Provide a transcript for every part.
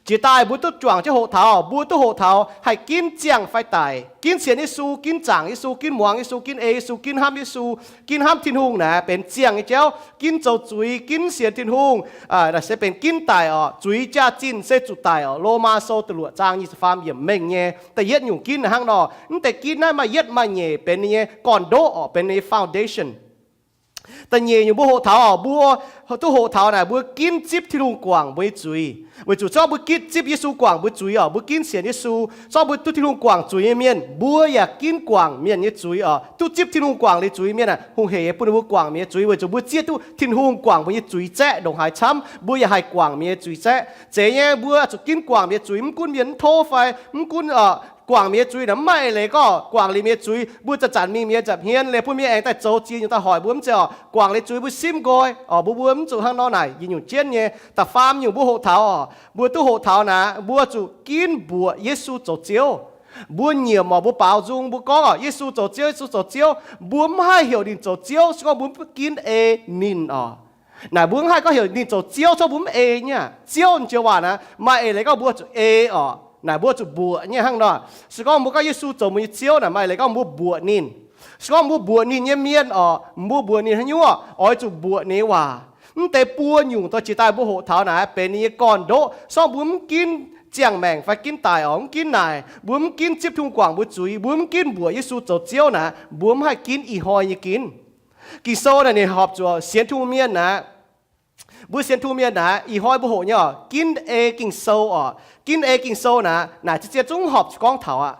Jiex daaih mbuo duqv juangc jienv hoqc taux, mbuo duqv hoqc taux haih ginv ziangh fai daic, ginv sienx Yesu, ginv zaangc Yesu, ginv muangx Yesu, ginv ei Yesu, ginv hnamv Yesu, ginv hnamv Tin-Hungh naaic benx ziangh nyei jauv. Ginv zoux zuiz, ginv sienx Tin-Hungh, se benx ginv daic oc. Zuiz jaax-zinh se zuqc daic oc. Lomaa Sou da'luoqc zaang nyic ziepc faam yiemc mengh nyei da'yietv nyungc ginv hnangv nor. Mv deix ginv naaiv maaih yietv maaih nyeic benx ninh nyei gorn-ndoqv oc, benx ninh nyei foundation. Da'nyeic nyungc mbuo hoqc taux oc, mbuo duqv hoqc taux naaic mbuo ginv zipv Tin-Hungh guangc mbuo nyei zuiz. Weic zuqc zorqv mbuo ginv zipv Yesu guangc mbuo zuiz oc, mbuo ginv sienx Yesu, zorqv mbuo duqv Tin-Hungh guangc zuiz nyei mienh, mbuo yaac ginv guangc mienh nyei zuiz oc. Duqv zipv Tin-Hungh guangc liuz zuiz nyei mienh aah, hungh heic bun ninh mbuo guangc mienh nyei zuiz, weic zuqc mbuo zieqv duqv Tin-Hungh guangc mbuo nyei zuiz zaeqv ndongc haaix camv, mbuo yaac haih guangc mienh nyei zuiz zaeqv. Zeiz nyei, mbuo zuqc ginv guangc mienh nyei zuiz, mv gunv mienh mv tov fai mv gunv guangc mienh nyei zuiz naaic, mv maaih eix leiz gorngv guangc liuz mienh nyei zuiz mbuo zanc-zanc mingh mienh nza'hmien liuz bun mienh aengx daaih zoux ziex nyungc daaih hoic mbuo, mv zeiz oc. Guangc liuz zuiz mbuo simv nqoi oc, mbuo mbuo mv zuqc hnangv nor naaic. Yietc nyungc jienv nyei, da'faam nyungc mbuo hoqc taux oc, mbuo duqv hoqc taux naaic mbuo zuqc ginv mbuoqc Yesu zoux Ziouv. Mbuo nyiemc oc, mbuo baaux nzung, mbuo gorngv oc, Yesu zoux Ziouv, Yesu zoux Ziouv. Mbuo mv haih heuc ninh zoux Ziouv se gorngv mbuo mv ginv ei ninh oc. Naaic mbuo mv haih gorngv heuc ninh zoux Ziouv se gorngv mbuo mv ei nyei aqv. Ziouv joux waac naaic maaih eix leiz gorngv mbuo zuqc ei oc. Naaic mbuo zuqc mbuoqc nyei hnangv nor. Se gorngv mbuo gorngv Yesu zoux mbuo nyei Ziouv naaic maaih eix leiz gorngv mbuo mbuoqc ninh. Se gorngv mbuo mbuoqc ninh nyei mienh oc, mbuo mbuoqc ninh haaix nyungc, oix zuqc mbuoqc ninh nyei waac. Mv deix buo nyungc dorh jiex daaih mbuo hoqc taux naaic benx ninh nyei gorn-ndoqv, se gorngv mbuo mv ginv ziangh maengc fai ginv daic oc, mv ginv naaic, mbuo mv ginv zipv Tin-Hungh guangc mbuo zuiz, mbuo mv ginv mbuoqc Yesu zoux Ziouv naaic, mbuo mv haih ginv ih hnoi nyei ginv. Ging-Sou naaic ninh horpc zuqc sienx Tin-Hungh mienh naaic. Mbuo sienx Tin-Hungh mienh naaic, ih hnoi mbuo hoqc nyei oc, ginv ei Ging-Sou oc. Ginv ei Ging-Sou naaic, naaic zien-zien zungv horpc zuqc gorngv taux aqv.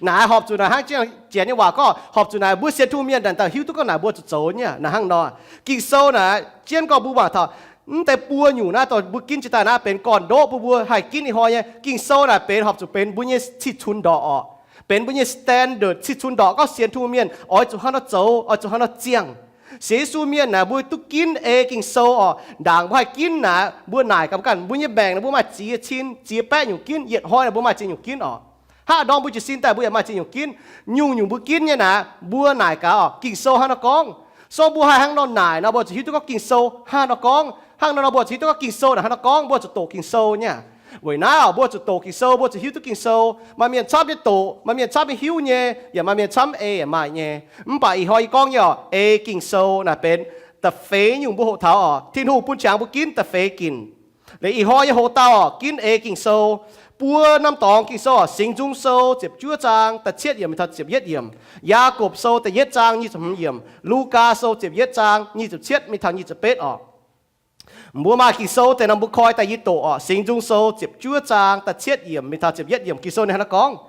Naaic horpc zuqc naaic hnangv Janx nyei waac gorngv horpc zuqc naaic mbuo sienx Tin-Hungh mienh naaic daaih hiuv duqv gorngv naaic mbuo zuqc zoux nyei aqv. Naaic hnangv nor, Ging-Sou naaic jienv gorngv mbuo mangc taux mv deix buo nyungc naaiv dorh mbuo ginv jiex daaih naaiv benx gorn-ndoqv bun mbuo haih ginv ih hnoi nyei. Ging-Sou naaic benx horpc zuqc benx mbuo nyei cih cunx ndorqc oc. Benx mbuo nyei standard cih cunx ndorqc gorngv sienx Tin-Hungh mienh oix zuqc hnangv nor zoux, oix zuqc hnangv nor ziangh. Sienx Yesu mienh naaic mbuo duqv ginv ei Ging-Sou oc. Ndaangc mbuo haih ginv naaic, mbuo naaic gaax mbuo ganh, mbuo nyei maengc naaic mbuo maaih ziex cin, ziex baeqv nyungc ginv, yietc hnoi naaic mbuo maaih ziex nyungc ginv oc. Haav ndorm mbuo jiez sin daaih mbuo yaac maaih ziex nyungc ginv. Nyungc-nyungc mbuo ginv nyei naaic, mbuo naaic gaax oc, Ging-Sou hnangv nor gorngv. So mbuo haih hnangv nor naaic nor, mbuo zuqc hiuv duqv gorngv Ging-Sou hnangv nor gorngv. Hnangv nor nor mbuo zuqc hiuv duqv gorngv Ging-Sou naaic hnangv nor gorngv, mbuo zuqc doqc Ging-Sou nyei. Weic naaiv oc, mbuo zuqc doqc Ging-Sou, mbuo zuqc hiuv duqv Ging-Sou. Maaih mienh camv nyei doqc, maaih mienh camv nyei hiuv nyei, yaac maaih mienh camv ei yaac maaih nyei. Mv baac ih hnoi yie gorngv nyei oc, ei Ging-Sou naaic benx da'feix nyungc mbuo hoqc taux oc. Tin-Hungh bun qangx mbuo ginv da'feix ginc. Liuz ih hnoi yie hoqc dauh oc, ginv ei Ging-Sou. Buo norm dorngx Ging-Sou oc, Singx Nzung Sou ziepc juov zaang da'cietv yiemc mingh taux ziepc yietv yiemc, Yaagorpc Sou da'yietv zaang nyic ziepc hmz yiemc, Lugaa Sou ziepc yietv zaang nyic ziepc cietv mingh taux nyic ziepc betv oc. Mbuo maaih Ging-Sou deix nor mbuo koi daaih yie doqc oc. Singx Nzung Sou ziepc juov zaang da'cietv yiemc mingh taux ziepc yietv yiemc, Ging-Sou ninh hnangv naaiv gorngv,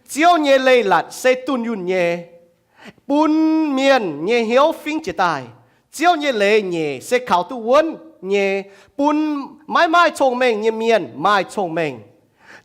Ziouv nyei leiz-latc se dunh yunh nyei, bun mienh nyei hnyouv fingv jiez daaih. Ziouv nyei leiz nyeic se kaux duqv wuonv nyei, bun maiv maaih cong-mengh nyei mienh maaih cong-mengh.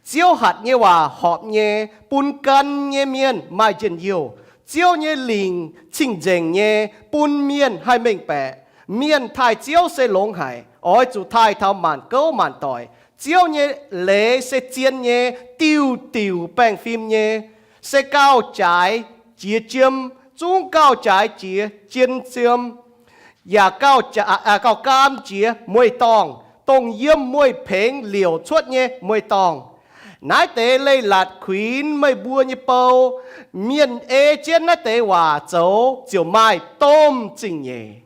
Ziouv hatc nyei waac horpc nyei, bun gan nyei mienh maaih njien-youh. Ziouv nyei lingc cing-nzengc nyei, bun mienh haih mengh baeqc. Mienh taaih Ziouv se longx haic, oix zuqc taaih taux maanc gouv maanc doic. Ziouv nyei leiz se zien nyei, diuh diuc baengh fim nyei, se gauh jaaix jiex jiem, zungv gauh jaaix jiex jien jiem, yaac gauh gaam jiex mueiz-dorngh, dongh yiem mueiz-pengx liouc cuotv nyei mueiz-dorngh. Naaiv deix leiz-latc kuinx meih mbuo nyei bou. Mienh ei jienv naaiv deix waac zoux ziouc maaih domh zingh nyeic.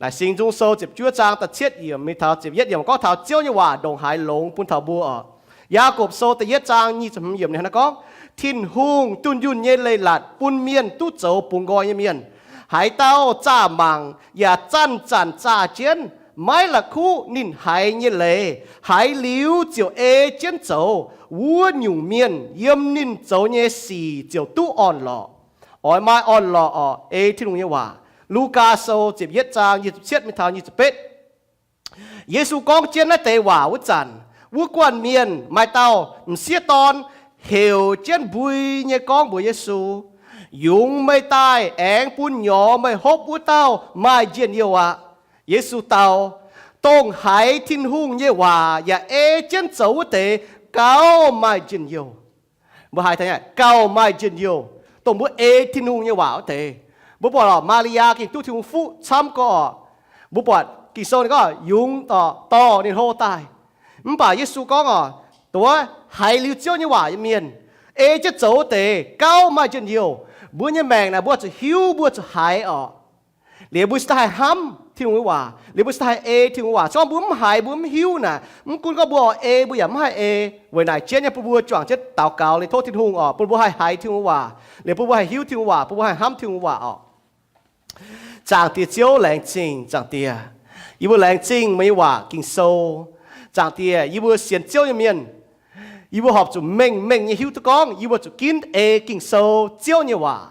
Naaic Singx Nzung Sou ziepc juov zaang da'cietv yiemc mingh taux ziepc yietv yiemc gorngv taux Ziouv nyei waac ndongc haaix longx bun taux mbuo oc. Yaagorpc Sou da'yietv zaang nyic ziepc hmz yiemc ninh hnangv naaiv gorngv, Tin-Hungh dunh yunh nyei leiz-latc bun mienh duqv zoux bungx nqoi nyei mienh. Haaix dauh zaah mangc yaac zanc-zanc zaah jienv, maiv la'kuqv ninh haiz nyei leiz, haiz liuz ziouc ei jienv zoux, wuov nyungc mienh yiem ninh zoux nyei sic ziouc duqv orn-lorqc. Oix maaih orn-lorqc oc, ei Tin-Hungh nyei waac. Lugaa Sou ziepc yietv zaang nyic ziepc cietv mingh taux nyic ziepc betv. Yesu gorngv jienv naaiv deix waac wuov zanc, wuov guanh mienh maaih dauh m'sieqv dorn heuc jienv mbui nyei gorngv mbuox Yesu, Yungz meih daaih aengx bun nyorx meih hopv wuov dauh maaih njien-youh aqv. Yesu dau, Dongh haiz Tin-Hungh nyei waac yaac ei jienv zoux wuov deix gauh maaih njien-youh. Mbuo haiz taux gauh maaih njien-youh, dongh mbuo ei Tin-Hungh nyei waac wuov deix. Mbuo buatc oc, Maa^li^yaa gengh duqv Tin-Hungh fuqv camv gorx. Mbuo buatc Ging-Sou ninh gorngv yungz dorh ninh hlo daaih. Mv baac Yesu gorngv oc, wuov haiz liuz Ziouv nyei waac nyei mienh, ei jienv zoux wuov deix gauh maaih njien-youh. Mbuo nyei maengc naaic mbuo zuqc hiuv, mbuo zuqc haiz orqc. Liuz mbuo cingx daaih haih hnamv Tin-Hungh nyei waac, liuz mbuo cingx daaih haih ei Tin-Hungh nyei waac. Se gorngv mbuo mv haiz, mbuo mv hiuv naaic, mv gunv gorngv mbuo oix ei, mbuo yaac mv haih ei. Weic naaic jienv nyei bun mbuo juangc jienv daux gaux liuz tov Tin-Hungh orqc, bun mbuo haih haiz Tin-Hungh nyei waac, liuz bun mbuo haih hiuv Tin-Hungh nyei waac, bun mbuo haih hnamv Tin-Hungh nyei waac orqc. Zaangc Diex Ziouv, laengz zingh Zaangc Diex. Yie mbuo laengz zingh meih nyei waac Ging-Sou. Zaangc Diex, yie mbuo sienx Ziouv nyei mienh, yie mbuo horpc zuqc mengh mengh nyei hiuv duqv gorngv yie mbuo zuqc ginv ei Ging-Sou, Ziouv nyei waac.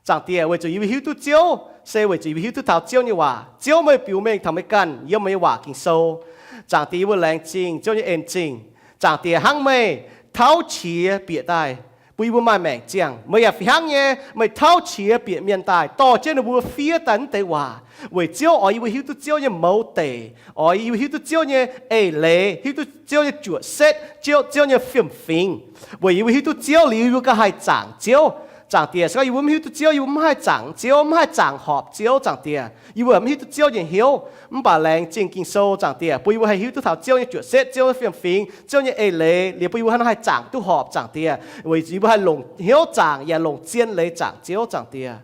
Zaangc Diex, weic zuqc yie mbuo hiuv duqv Ziouv, se weic zuqc yie mbuo hiuv duqv taux Ziouv nyei waac. Ziouv meih biux mengh taux meih ganh yiem meih nyei waac Ging-Sou. Zaangc Diex, yie mbuo laengz zingh Ziouv nyei en-zingh. Zaangc Diex, hnangv meih tauv qiex bieqc daaih bun yie mbuo maaih maengc ziangh, meih yaac fih hnangv nyei meih tauv qiex bieqc mienh daaih dorh jienv ninh mbuo fiev daaih naaiv deix waac, weic Ziouv oix yie mbuo hiuv duqv Ziouv nyei mouz deic, oix yie mbuo hiuv duqv Ziouv nyei eix leiz, hiuv duqv Ziouv nyei juoqc setv, Ziouv, Ziouv nyei fiem-fingx. Weic yie mbuo hiuv duqv Ziouv liuz yie mbuo ganh haih zaangc Ziouv. Zaangc Diex, se gorngv yie mbuo mv hiuv duqv Ziouv, yie mbuo mv haih zaangc Ziouv, mv haih zaangc horpc Ziouv. Zaangc Diex, yie mbuo mv hiuv duqv Ziouv nyei hnyouv. Mv baac laengz zingh Ging-Sou, Zaangc Diex, bun yie mbuo haih hiuv duqv taux Ziouv nyei juoqc setv, Ziouv nyei fiem-fingx, Ziouv nyei eix leiz, liuz bun yie mbuo haih zaangc duqv horpc, Zaangc Diex. Weic yie mbuo haih longc hnyouv zaangc yaac longc zien leiz zaangc Ziouv, Zaangc Diex.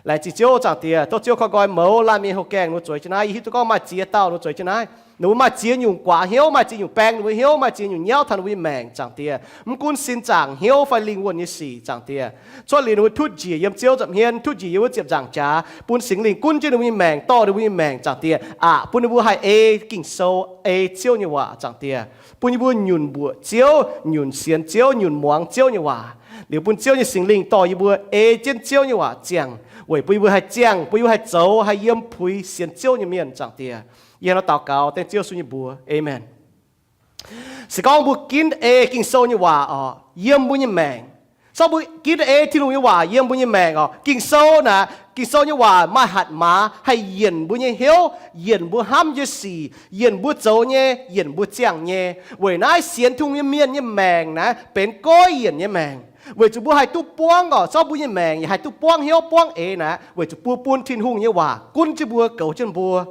Laengz zingh Ziouv, Zaangc Diex. Tov Ziouv koi nqoi mouz laanh mienh houh gaengh ninh mbuo zueiz jienv naaiv, yie hiuv duqv gorngv maaih ziex dauh ninh mbuo zueiz jienv naaiv, ninh mbuo maaih ziex nyungc guaax hnyouv, maaih ziex nyungc baeng ninh mbuo hnyouv, maaih ziex nyungc nyauv taux ninh mbuo nyei maengc, Zaangc Diex. Mv gunv sin zaangc hnyouv fai lingh wuonh nyei sic, Zaangc Diex, cuotv liuz ninh mbuo tutv njiec yiem Ziouv nza'hmien, tutv njiec yiem wuov ziepc nzaangc jaax, bun Singx Lingh gunv jienv ninh mbuo nyei maengc, dorh ninh mbuo nyei maengc, Zaangc Diex, aqc bun ninh mbuo haih ei Ging-Sou, ei Ziouv nyei waac, Zaangc Diex, bun yie mbuo nyunc mbuoqc Ziouv, nyunc sienx Ziouv, nyunc muangx Ziouv nyei waac, liuz bun Ziouv nyei Singx Lingh dorh yie mbuo ei jienv Ziouv nyei waac ziangh, weic bun yie mbuo haih ziangh, bun yie mbuo haih zoux, haih yiem puix sienx Ziouv nyei mienh, Zaangc Diex. Yie hnangv nor daux gaux dengv Ziouv Yesu nyei mbuox, aamen. Se gorngv mbuo ginv ei Ging-Sou nyei waac orqc, yiem mbuo nyei maengc, se gorngv mbuo ginv ei Tin-Hungh nyei waac yiem mbuo nyei maengc orqc, Ging-Sou naaic, Ging-Sou nyei waac maaih hatc maaz haih yienc mbuo nyei hnyouv, yienc mbuo hnamv nyei sic, yienc mbuo zoux nyei, yienc mbuo ziangh nyei. Weic naaiv sienx Tin-Hungh nyei mienh nyei maengc naaiv benx goiv yienc nyei maengc, weic zuqc mbuo haih duqv buangv orqc, se gorngv mbuo nyei maengc yaac haih duqv buangv hnyouv buangv eix naaic, weic zuqc mbuo bun Tin-Hungh nyei waac gunv jienv mbuo, goux jienv mbuo.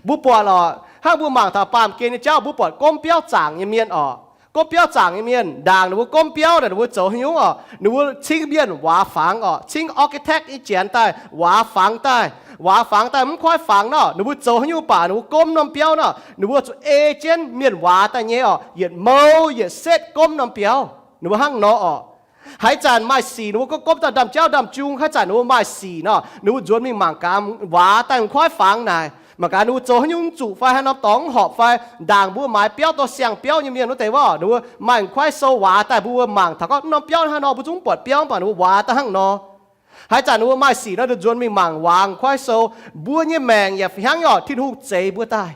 Mbuo buatc orqc, hnangv mbuo mangc taux baamh gen nyei jauv, mbuo buatc gomv biauv zaangc nyei mienh orqc, gomv biauv zaangc nyei mienh ndaangc ninh mbuo gomv biauv naaic, ninh mbuo zoux haaix nyungc orqc, ninh mbuo cingv mienh waax fangx orqc, cingv architect nyei janx daaih waax fangx daaih, waax fangx daaih mv kuaaiv fangx nor, ninh mbuo zoux haaix nyungc baac ninh mbuo gomv norm biauv nor, ninh mbuo zuqc ei jienv mienh waax daaih nyei orqc, yietc mou yietc setv gomv norm biauv. Ninh mbuo hnangv nor orqc. Haaix zanc maaih sic ninh mbuo gorngv gomv daaih ndaamv-jauv ndaamv-jung, haaix zanc ninh mbuo maaih sic nor, ninh mbuo nzuonx mingh mangc gaax waax daaih m'kuaaiv fangx naaic, mangc gaax ninh mbuo zoux haaix nyungc zuqc fai haaix norm dorngx mv horpc fai, ndaangc mbuo maaiz biauv dorh siang-biauv nyei mienh wuov deix wuov, ninh mbuo maaih m'kuaaiv sou waax daaih, mbuo mangc taux gorngv norm biauv hnangv nor, mbuo zungv mv buatc biauv, mv baac ninh mbuo waax daaih hnangv nor. Haaix zanc ninh mbuo maaih sic nor, ninh nzuonx mingh mangc waax m'kuaaiv sou. Mbuo nyei maengc yaac fih hnangv nyei orqc, Tin-Hungh zeix mbuo daaih.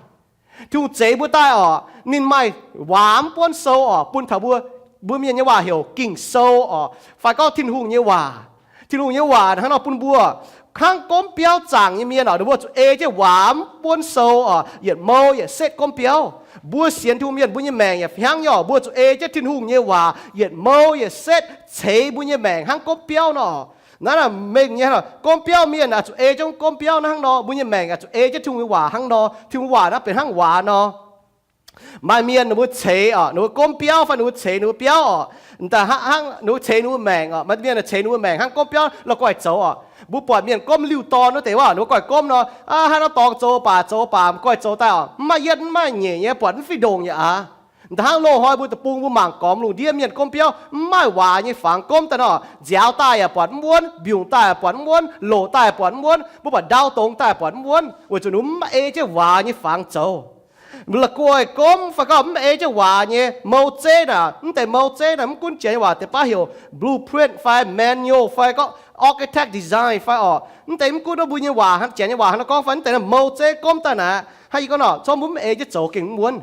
Tin-Hungh zeix mbuo daaih orqc, ninh maaih waac mv buonv sou orqc, bun taux mbuo, mbuo mienh nyei waac heuc Ging-Sou orqc, fai gorngv Tin-Hungh nyei waac. Tin-Hungh nyei waac hnangv nor bun mbuo, hnangv gomv biauv zaangc nyei mienh orqc, ninh mbuo zuqc ei jienv waac mv buonv sou orqc, yietc mou yietc setv gomv biauv. Mbuo sienx Tin-Hungh mienh, mbuo nyei maengc yaac fih hnangv nyei orqc, mbuo zuqc ei jienv Tin-Hungh nyei waac yietc mou yietc setv ceix mbuo nyei maengc hnangv gomv biauv nor. Naaiv mengh nyei, gomv biauv mienh zuqc ei jienv gomv biauv hnangv nor, mbuo nyei maengc yaac zuqc ei jienv Tin-Hungh nyei waac hnangv nor. Tin-Hungh waac naaiv benx hnangv waac nor. Maaih mienh ninh mbuo ceix orqc, ninh mbuo gomv biauv fai ninh mbuo ceix ninh mbuo biauv orqc, hnangv ninh mbuo ceix ninh mbuo maengc orqc. Maaih mienh ceix ninh mbuo maengc hnangv gomv biauv la'guaih zoux orqc. Mbuo buatc mienh gomv liuh dorn wuov deix wuov, ninh mbuo guaih gomv nor, hnangv nor dorngx zoux baac zoux baac guaih zoux daaih orqc, mv maaih yietv mv maaih nyeic nyei, buatc mv fih ndongc yaac aav. Da'hnangv loz-hnoi mbuo deic-bung mbuo mangc gormx lungh ndiev mienh gomv biauv mv maaih waac nyei fangx gomv daaih nor, nziaaux daaih yaac buatc mv wuonv, mbiungc daaih yaac buatc mv wuonv, loc daaih yaac buatc mv wuonv, mbuo buatc ndau dongz daaih yaac buatc mv wuonv, weic zuqc ninh mbuo mv ei jienv waac nyei fangx zoux. La'guaih gomv fai gorngv mv ei jienv waac nyei mou zeiv naaic, mv deix mou zeiv naaic mv gunv janx nyei waac deix baav heuc blueprint fai manual fai gorngv architect design fai orqc, mv deix mv gunv mbuo nyei waac, janx nyei waac hnangv nor gorngv fai mv deix mou zeiv gomv daaih naaic, hnangv yie gorngv nor, corc mbuo mv ei jienv zoux gengh mv wuonv.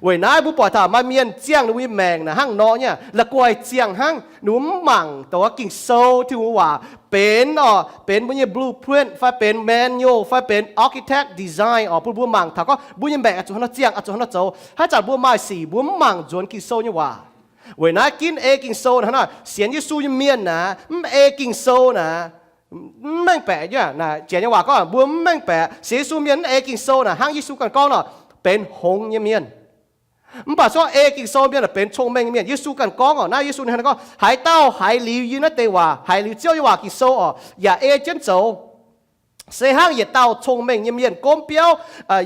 Weic naaiv mbuo buatc taux maaih mienh ziangh ninh mbuo nyei maengc naaic hnangv nor nyei, la'guaih ziangh hnangv, ninh mbuo mv mangc dongh Ging-Sou Tin-Hungh waac benx orqc, benx mbuo nyei blueprint fai benx manual fai benx architect design orqc, bun mbuo mangc taux gorngv mbuo nyei maengc oix zuqc hnangv nor ziangh, oix zuqc hnangv nor zoux. Haaix zanc mbuo maaih sic mbuo mv mangc nzuonx Ging-Sou nyei waac. Weic naaiv ginv ei Ging-Sou hnangv nor, sienx Yesu nyei mienh naaic mv ei Ging-Sou naaic, mv mengh baeqc nyei. Naaic janx nyei waac gorngv mbuo mv mengh baeqc, sienx Yesu mienh mv ei Ging-Sou naaic hnangv Yesu ganh gorngv nor, benx hngongx nyei mienh. Mv baac se gorngv ei Ging-Sou mienh benx cong-mengh mienh. Yesu ganh gorngv oc, naaiv Yesu ninh gorngv, haaix dauh haiz liuz yie naaiv deix waac, haiz liuz Ziouv nyei waac Ging-Sou oc, yaac ei jienv zoux, se hnangv yietc dauh cong-mengh nyei mienh gomv biauv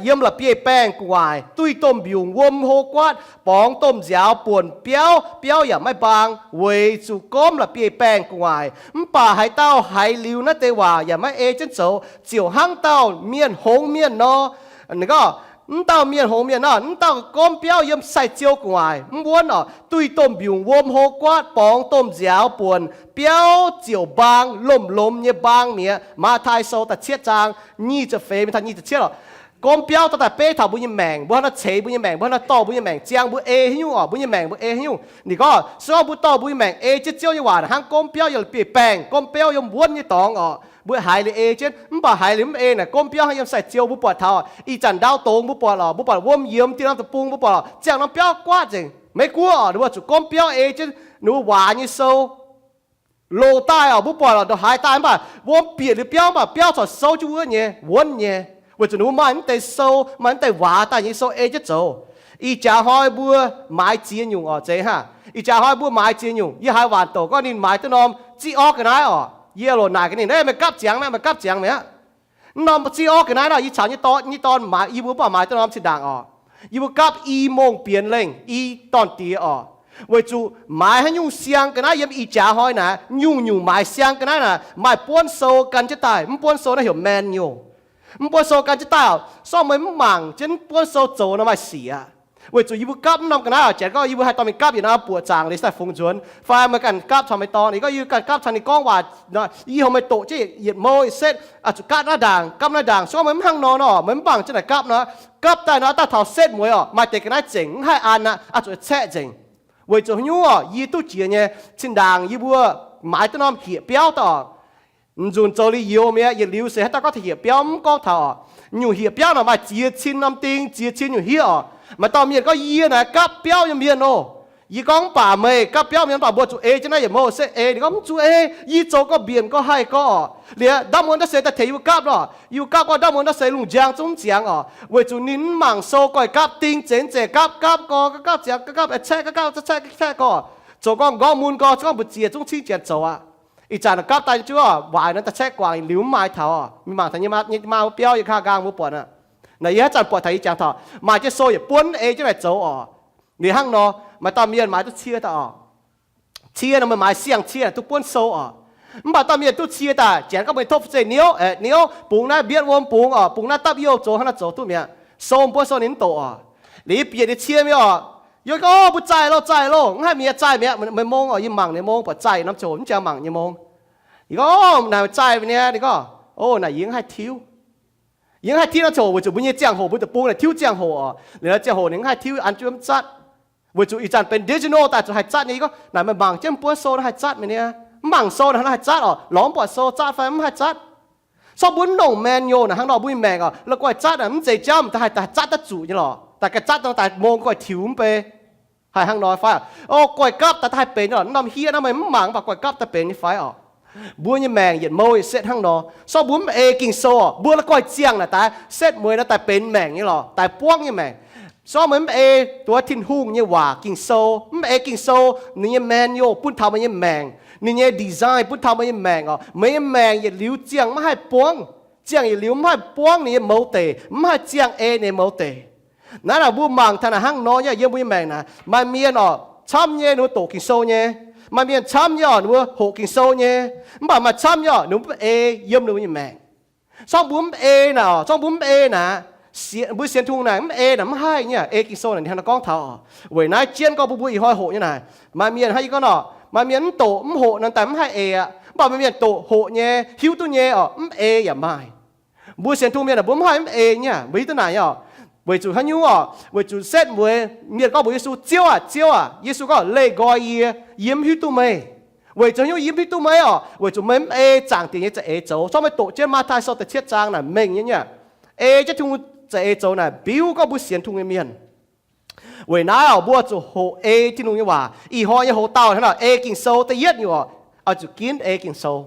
yiem la'bieiv-baengh gu'nguaaic, duih domh mbiungc wuom hlo guaatv, borngz domh nziaaux buonc biauv, biauv yaac maiv mbaang, weic zuqc gomv la'bieiv-baengh gu'nguaaic. Mv baac haaix dauh haiz liuz naaiv deix waac yaac maiv ei jienv zoux, ziouc hnangv dauh mienh hngongx mienh nor. Ninh gorngv, mv dauh mienh hngongx mienh nor, mv dauh gomv biauv yiem sai-ziou gu'nguaaic mv wuonv oc, duih domh mbiungc wuom hlo guaatv, borngz domh nziaaux buonc, biauv ziouc mbaang, lomh lomh nyei mbaang mi'aqv. Matv^taai Sou da'cietv zaang nyic ziepc feix mingh taux nyic ziepc cietv oc. Gomv biauv dorh daaih beiv taux mbuo nyei maengc, mbuo hnangv nor ceix mbuo nyei maengc, mbuo hnangv nor dorh mbuo nyei maengc, ziangh mbuo ei haaix nyungc oc, mbuo nyei maengc mbuo ei haaix nyungc. Ninh gorngv, se gorngv mbuo dorh mbuo nyei maengc ei jienv Ziouv nyei waac hnangv gomv biauv yiem la'bieiv-baengh, gomv biauv yiem wuonv nyei dorngx oc, mbuo haiz liuz ei jienv. Mv baac haiz liuz mv ei naaic, gomv biauv hnangv yiem sai-ziou mbuo buatc taux, ih zanc ndau dongz mbuo buatc oc, mbuo buatc wuom yiemx dieh norm deic-bung mbuo buatc, ziangh norm biauv guaatv nzengc. Maiv gunv oc, ninh mbuo zuqc gomv biauv ei jienv ninh mbuo waac nyei sou loz daaih oc, mbuo buatc oc, ndongc haaix daaih, mv baac wuom bieqc liuz biauv, mv baac biauv corc souv jienv wuov nyei, wuonv nyei, weic zuqc ninh mbuo maaih mv deix sou, maaih mv deix waac daaih nyei sou ei jienv zoux. Ih jaax hnoi mbuo maaiz ziex nyungc oc, zeiz hnangv. Ih jaax hnoi mbuo maaiz ziex nyungc. Yie haiz waanc douc gorngv ninh maaiz duqv norm ziv orv ga'naaiv oc. Yie loc naaic gaax ninh, meih gapv ziangx mi'aqv, meih gapv ziangx mi'aqv. Mv norm ziv orv ga'naaiv nor, yie caux nyei dorn, nyei dorn maaiz, yie mbuo mv baac maaiz duqv norm zinh ndaangc oc. Yie mbuo gapv i mongh bienx lengh, i dorn-diex oc. Weic zuqc maaiz haaix nyungc siang ga'naaiv yiem ih jaax hnoi naaic, nyungc-nyungc maaiz siang ga'naaiv naaic maaih buonv sou gan jienv daaih. Mv buonv sou naaiv heuc manual. Mv buonv sou gan jienv daaih oc. Sorng meih mv mangc jienv buonv sou zoux nor maaih sic aqv. Weic zuqc yie mbuo gapv mv norm ga'naaiv oc, janx gorngv yie mbuo haih dorh mingh gapv yietc norm buoqc zaangc liuz daaih fungx nzuonx, fai meih ganh gapv caux meih dorn, yie gorngv yie ganh gapv caux ninh gorngv waac, yie heuc meih doqc jienv yietc mouh yietc setv, zuqc gapv naaiv ndaangc, gapv naaiv ndaangc. Se gorngv meih mv hnangv nor nor, meih mv mangc jienv naaic gapv nor, gapv daaih nor, daaih taux setv mueiz oc, maaih deix ga'naaiv zengc mv haih an aqv, zuqc caeqv nzengc. Weic zuqc haaix nyungc oc, yie duqv jiex nyei, zinh ndaangc yie mbuo maaiz duqv norm hieqc biauv daaih oc. Nzunc zoux liuz youz mi'aqv, yietc liuz se haaix dauh gorngv taux hieqc biauv mv gorngv taux oc. Nyungc hieqc biauv naaic maaih ziex cin norm ding, ziex cin nyungc hieqv oc. Maaih dauh mienh gorngv, yie naaic gapv biauv nyei mienh oc. Yie gorngv, mv baac meih gapv biauv mienh, mv baac mbuo zuqc ei jienv naaiv yietc mouh setv ei. Ninh gorngv, mv zuqc ei, yie zoux gorqv-mbienc gorqv haih gorqv oc. Liuz ndamv wuov ndaav se daaih tengx yie mbuo gapv oc. Yie mbuo gapv gorngv ndamv wuov ndaav se lungh njang zungv mv ziangx oc. Weic zuqc ninh mv mangc sou goiv gapv, ding zeiz zeiz gapv, gapv gorx gapv gapv ziangx, gapv gapv caeqv, gapv gapv caeqv caeqv gorqv. Zoux gorngv nqorngv mun gorx, gorngv mbu'ziex zungv cingv janx zoux aqv. Ih zanc gapv daaih jienv oc, waaic nor daaih caeqv guangc liuz mv maaih taux oc. Mingh mangc taux nyei maa, nyei maa wuov biauv yiem kaa nqaang mbuo buatc aqv. Naaic yie haaix zanc buatc taux yie jangx taux maaih jienv sou yietc buonv ei jienv naaic zoux oc. Liuz hnangv nor, maaih dauh mienh maaiz duqv cie daaih oc. Cie nor meih maaiz siang cie duqv buonv sou oc. Mv baac dauh mienh duqv cie daaih, janx gorngv meih tov fu-zeih niouv, niouv bungx naaiv mbietv wuom bungx oc, bungx naaiv dapv youh zoux hnangv naaiv zoux duqv mi'aqv. Sou mbuo sou ninh mv doqc oc. Liuz bieqc ninh cie mingh oc. Yie gorngv, mbuo zaih loh, zaih loh. Mv haih mi'aqv, zaih mi'aqv. Meih mong oc, yie mangc ninh mong, buatc zaih norm ziangh hoc mv jangx mangc nyei mong. Yie gorngv, naaic zaih mi'aqv. Ninh gorngv, o, naaic yie mv haih tiuv. Yie mv haih tiuv norm ziangh hoc weic zuqc mbuo nyei ziangh hoc mbuo deic-bung naaic tiuv ziangh hoc oc. Liuz norm ziangh hoc ninh mv haih tiuv, an jienv mv zatv. Weic zuqc ih zanc benx digital daaih zuqc haih zatv nyei. Yie gorngv, naaic meih mangc jienv buonv sou naaiv haih zatv mi'aqv. Mv mangc sou naaic haih zatv oc. Lorz mv buatc sou zatv fai mv haih zatv. Sorng mbuo mv nongc manual naaic hnangv nor mbuo nyei maengc oc, la'guaih zatv naaic mv zeiz jauv daaih haih zatv daaih zuqc nyei lorqc. Daaih ganh zatv daaih mong guaih tiux mv bei. Haih hnangv nor fai oc? O, guaih gapv daaih haih benx nyei lorqc. Norm hiev naaiv meih mv mangc mv baac guaih gapv daaih benx nyei fai oc? Mbuo nyei maengc yietc mouh yietc setv hnangv nor. Sorng mbuo mv ei Ging-Sou oc, mbuo la'guaih ziangh naaic daaih setv mueiz nor daaih benx maengc nyei lorqc, daaih buangv nyei maengc. Sorng meih mv ei duqv Tin-Hungh nyei waac Ging-Sou, mv ei Ging-Sou ninh nyei manual bun taux meih nyei maengc, ninh nyei design bun taux meih nyei maengc oc, meih nyei maengc yietc liuz ziangh maiv haih buangv. Ziangh yietc liuz mv haih buangv ninh nyei mouz deic, mv haih ziangh ei ninh nyei mouz deic. Naaiv naaic mbuo mangc taux naaic hnangv nor nyei yiem mbuo nyei maengc naaic. Maaih mienh oc, camv nyei ninh mbuo doqc Ging-Sou nyei. Maaih mienh camv nyei oc, ninh mbuo hoqc Ging-Sou nyei. Mv baac maaih camv nyei oc, ninh mbuo mv ei yiem ninh mbuo nyei maengc. Sorng mbuo mv ei naaic oc, sorng mbuo mv ei naaic, mbuo sienx Tin-Hungh naaic mv ei naaic mv haih nyei. Ei Ging-Sou naaic ninh hnangv naaiv gorngv taux oc. Weic naaiv jienv gorngv mbuo mbuo ih hnoi hoqc nyei naaic, maaih mienh hnangv yie gorngv nor, maaih mienh mv doqc mv hoqc naaic daaih mv haih ei aqv. Mv baac maaih mienh doqc hoqc nyei, hiuv duqv nyei oc, mv ei yaac maaih. Mbuo sienx Tin-Hungh mienh aah, mbuo mv haih mv ei nyei. Mbuo hiuv duqv naaic nyei oc. Weic zuqc haaix nyungc oc? Weic zuqc setv mueiz mienh gorngv mbuox Yesu, Ziouv aac, Ziouv aac. Yesu gorngv, Leih nqoi yie, yie mv hiuv duqv meih. Weic zuqc haaix nyungc yie mv hiuv duqv meih oc? Weic zuqc meih mv ei zaangc diex nyei za'eix zoux. Zorqv meih doqc jienv Matv^taai Sou da'cietv zaang naaic mengh nyei nyei. Ei jienv Tin-Hungh za'eix zoux naaic mbiuv gorngv mbuo sienx Tin-Hungh nyei mienh. Weic naaiv oc, mbuo zuqc hoqc ei Tin-Hungh nyei waac. Ih hnoi nyei hoc-dauh hnangv nor, ei Ging-Sou da'yietv nyungc oc, oix zuqc ginv ei Ging-Sou.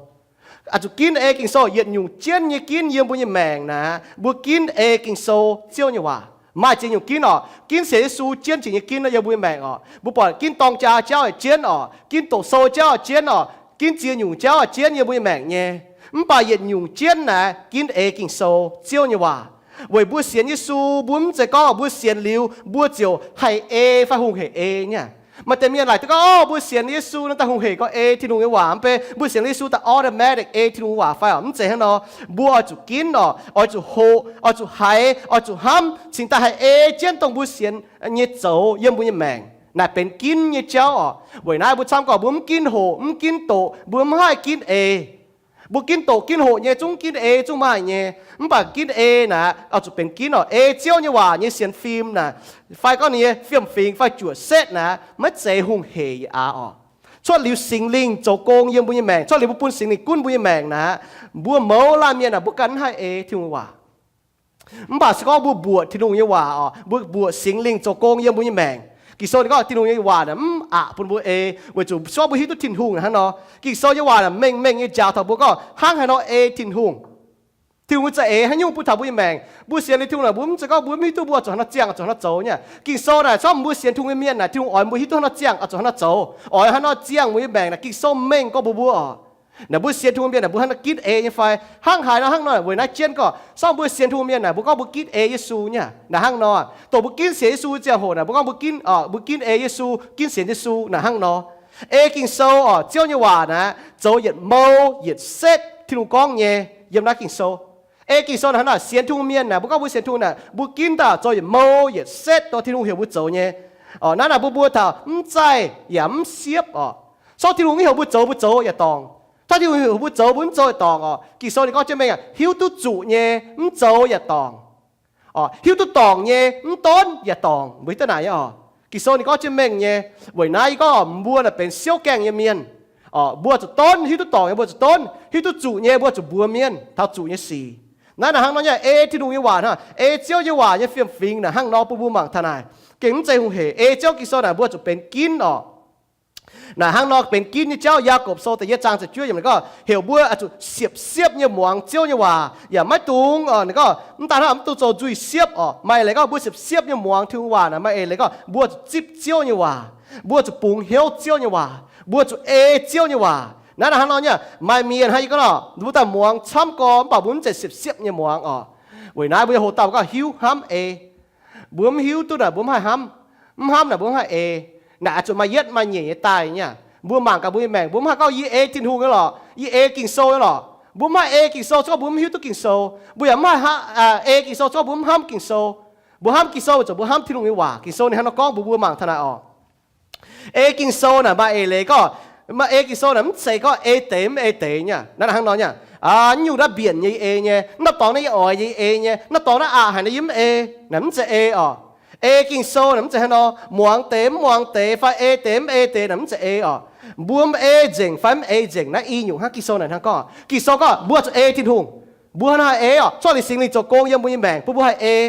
Oix zuqc ginv ei Ging-Sou. Yietc nyungc jienv nyei ginv yiem mbuo nyei maengc naaic, mbuo ginv ei Ging-Sou, Ziouv nyei waac. Maaih ziex nyungc ginv oc. Ginv sienx Yesu jienv jiex nyei ginv nor yiem mbuo nyei maengc oc. Mbuo buatc ginv dorng jaa jauv jienv oc, ginv doqc sou jauv jienv oc, ginv ziex nyungc jauv jienv yiem mbuo nyei maengc nyei. Mv baac yietc nyungc jienv naaiv ginv ei Ging-Sou, Ziouv nyei waac. Weic mbuo sienx Yesu, mbuo mv zeiz gorngv mbuo sienx liuz mbuo ziouc haih ei fai hungh heic ei nyei. Maaih deix mienh laaic duqv gorngv, Orv, mbuo sienx Yesu nor daaih hungh heic gorx ei Tin-Hungh nyei waac mv bei. Mbuo sienx Yesu daaih automatic ei Tin-Hungh waac fai oc? Mv zeiz hnangv nor. Mbuo oix zuqc ginv oc, oix zuqc hoqc, oix zuqc haiz, oix zuqc hnamv cingx daaih haih ei jienv dongh mbuo sienx nyei zoux yiem mbuo nyei maengc. Naaic benx ginv nyei jauv oc. Weic naaiv mbuo camv gorx mbuo mv ginv hoqc, mv ginv doqc, mbuo mv haih ginv ei. Mbuo ginv doqc ginv hoqc nyei zungv ginv ei zungv maaih nyei. Mv baac ginv ei naaic oix zuqc benx ginv oc. Ei Ziouv nyei waac nyei sienx fim naaic, fai gorngv ninh nyei fiem-fingx fai juoqc setv naaic maiv zeiz hungh heic yaac aav oc. Cuotv liuz Singx Lingh zoux gong yiem mbuo nyei maengc, cuotv liuz mbuo bun Singx Lingh gunv mbuo nyei maengc naaic, mbuo mouz laanh mienh naaic mbuo ganh mv haih ei Tin-Hungh waac. Mv baac se gorngv mbuo mbuoqc Tin-Hungh nyei waac oc, mbuo mbuoqc Singx Lingh zoux gong yiem mbuo nyei maengc. Ging-Sou ninh gorngv Tin-Hungh nyei waac naaic mv aqc bun mbuo ei, weic zuqc se gorngv mbuo hiuv duqv Tin-Hungh hnangv nor. Ging-Sou nyei waac naaic mengh mengh nyei njaaux taux mbuo gorngv hnangv haaix nor ei Tin-Hungh. Tin-Hungh za'eix haaix nyungc bun taux mbuo nyei maengc. Mbuo sienx liuz Tin-Hungh naaic mbuo mv zeiz gorngv mbuo mv hiuv duqv mbuo zuqc haaix nor ziangh, zuqc haaix nor zoux nyei. Ging-Sou naaic se gorngv mbuo sienx Tin-Hungh nyei mienh naaic Tin-Hungh oix mbuo hiuv duqv haaix nor ziangh, zuqc haaix nor zoux, oix haaix nor ziangh mbuo nyei maengc naaic Ging-Sou mengh gorngv mbuox mbuo oc. Naaic mbuo sienx Tin-Hungh mienh naaic mbuo hnangv naaiv ginv ei nyei fai? Hnangv haaix nor hnangv nor, weic naaiv jienv gorx se gorngv mbuo sienx Tin-Hungh mienh naaic mbuo gorngv mbuo ginv ei Yesu nyei. Naaic hnangv nor, dongh mbuo ginv sienx Yesu ziangh hoc naaic mbuo gorngv mbuo ginv, mbuo ginv ei Yesu, ginv sienx Yesu naaic hnangv nor. Ei Ging-Sou oc, Ziouv nyei waac naaic zoux yietc mouh yietc setv Tin-Hungh gorngv nyei yiem naaiv Ging-Sou. Ei Ging-Sou naaic hnangv naaic sienx Tin-Hungh mienh naaic mbuo gorngv mbuo sienx Tin-Hungh naaic mbuo ginv daaih zoux yietc mouh yietc setv dongh Tin-Hungh heuc mbuo zoux nyei. Naaiv naaic mbuo mbuo taux mv zaih yaac mv siepv oc. Se gorngv Tin-Hungh mv heuc mbuo zoux mbuo zoux yaac dorngc. Se gorngv Tin-Hungh heuc mbuo zoux mbuo mv zoux yaac dorngc oc. Ging-Sou ninh gorngv jienv mengh aqv, hiuv duqv zuqc nyei mv zoux yaac dorngc. Hiuv duqv dorngc nyei mv donv yaac dorngc, mbuo hiuv duqv naaic nyei oc. Ging-Sou ninh gorngv jienv mengh nyei. Weic naaiv yie gorngv mbuo naaic benx siouv gaengh nyei mienh oc, mbuo zuqc donv, hiuv duqv dorngc nyei mbuo zuqc donv, hiuv duqv zuqc nyei mbuo zuqc mbuox mienh taux zuqc nyei sic. Naaiv naaic hnangv nor nyei, ei Tin-Hungh nyei waac hnangv, ei Ziouv nyei waac nyei fiem-fingx naaic hnangv nor bun mbuo mangc taux naaic gengh mv zeiz hungh heic. Ei Ziouv Ging-Sou naaic mbuo zuqc benx ginv oc. Naaic hnangv nor benx ginv nyei jauv. Yaagorpc Sou da'yietv zaang ziepc juov yiemc ninh gorngv heuc mbuo zuqc siepv-siepv nyei muangx Ziouv nyei waac yaac maiv dungx, ninh gorngv mv daan hnangv mv dungx zoux nzuih siepv oc. Maaih eix leiz gorngv mbuo siepv-siepv nyei muangx Tin-Hungh waac naaic, maaih eix leiz gorngv mbuo zuqc zipv Ziouv nyei waac, mbuo zuqc bungx hnyouv Ziouv nyei waac, mbuo zuqc ei Ziouv nyei waac. Naaiv naaic hnangv nor nyei, maaih mienh hnangv yie gorngv nor, mbuo daaih muangx camv gorx mv baac mbuo mv zeiz siepv-siepv nyei muangx oc. Weic naaiv mbuo nyei hoc dauh gorngv hiuv hnamv ei. Mbuo mv hiuv duqv naaic mbuo mv haih hnamv, mv hnamv naaic mbuo mv haih ei. Naaic oix zuqc maaih yietv maaih nyeic nyei daaih nyei. Mbuo mangc gaax mbuo nyei maengc, mbuo mv haih gorngv yie ei Tin-Hungh nyei lorqc, yie ei Ging-Sou nyei lorqc. Mbuo mv haih ei Ging-Sou se gorngv mbuo mv hiuv duqv Ging-Sou. Mbuo yaac mv haih ei Ging-Sou se gorngv mbuo mv hnamv Ging-Sou. Mbuo hnamv Ging-Sou weic zuqc mbuo hnamv Tin-Hungh nyei waac. Ging-Sou ninh hnangv nor gorngv mbuox mbuo mangc taux naaic oc. Ei Ging-Sou naaic maaih eix leiz gorngv, maaih ei Ging-Sou naaic mv zeiz gorngv ei deix mv ei deix nyei. Naaiv hnangv nor nyei, nyungc naaiv mbienc nyei yie ei nyei, naaiv dorngx naaiv yie oix nyei yie ei nyei, naaiv dorngx naaiv aqc haic naaiv yie mv ei. Naaic mv zeiz ei oc. Ei Ging-Sou naaic mv zeiz hnangv nor, muangx deix mv muangx deix fai ei deix mv ei deix naaic mv zeiz ei oc. Mbuo mv ei nzengc fai mv ei nzengc naaiv i nyungc hnangv Ging-Sou naaic hnangv gorngv. Ging-Sou gorngv mbuo zuqc ei Tin-Hungh. Mbuo hnangv haaix ei oc? Cuotv liuz Singx Lingh zoux gong yiem mbuo nyei maengc bun mbuo haih ei.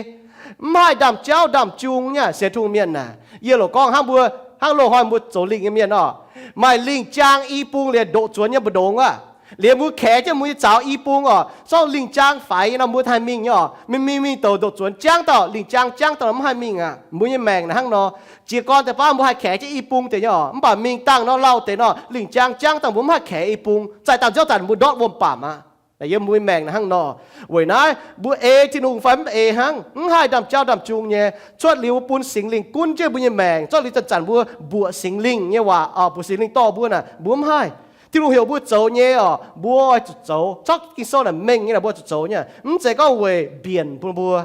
Mv haih ndaamv-jauv ndaamv-jung nyei sienx Tin-Hungh mienh naaic. Yie loc gorngv hnangv mbuo, hnangv loz-hnoi mbuo zoux lingh nyei mienh oc, maaih lingh jaang i bung liuz doqc zuonx nyei mbu'ndongx aqv. Liuz mbuo kaex jienv mbuo nyei zaux i bung oc, se gorngv lingh jaang faix nyei nor mbuo haih mingh nyei oc. Mingh mingh mingh douc doqc zuonx jangv dauh, lingh jaang jangv dauh nor mv haih mingh aqv. Mbuo nyei maengc naaic hnangv nor. Jiez gorn deix baav mbuo haih kaex jienv i bung deix nyei oc, mv baac mingh dangh nor lauh deix nor lingh jaang jangv dauh mbuo mv haih kaex i bung, zaih dangh nziouv zanc mbuo ndortv wuom-baamc aqv. Naaic yiem mbuo nyei maengc naaic hnangv nor. Weic naaiv mbuo ei Tin-Hungh fai mv ei hnangv, mv haih ndaamv-jauv ndaamv-jung nyei. Cuotv liuz mbuo bun Singx Lingh gunv jienv mbuo nyei maengc, cuotv liuz zanc-zanc mbuo mbuoqc Singx Lingh nyei waac oc, mbuoqc Singx Lingh dorh mbuo naaic, mbuo mv haih. Tin-Hungh heuc mbuo zoux nyei oc, mbuo oix zuqc zoux. Cuotv Ging-Sou naaic mengh nyei naaic mbuo oix zuqc zoux nyei, mv zeiz gorngv weic mbienc bun mbuo.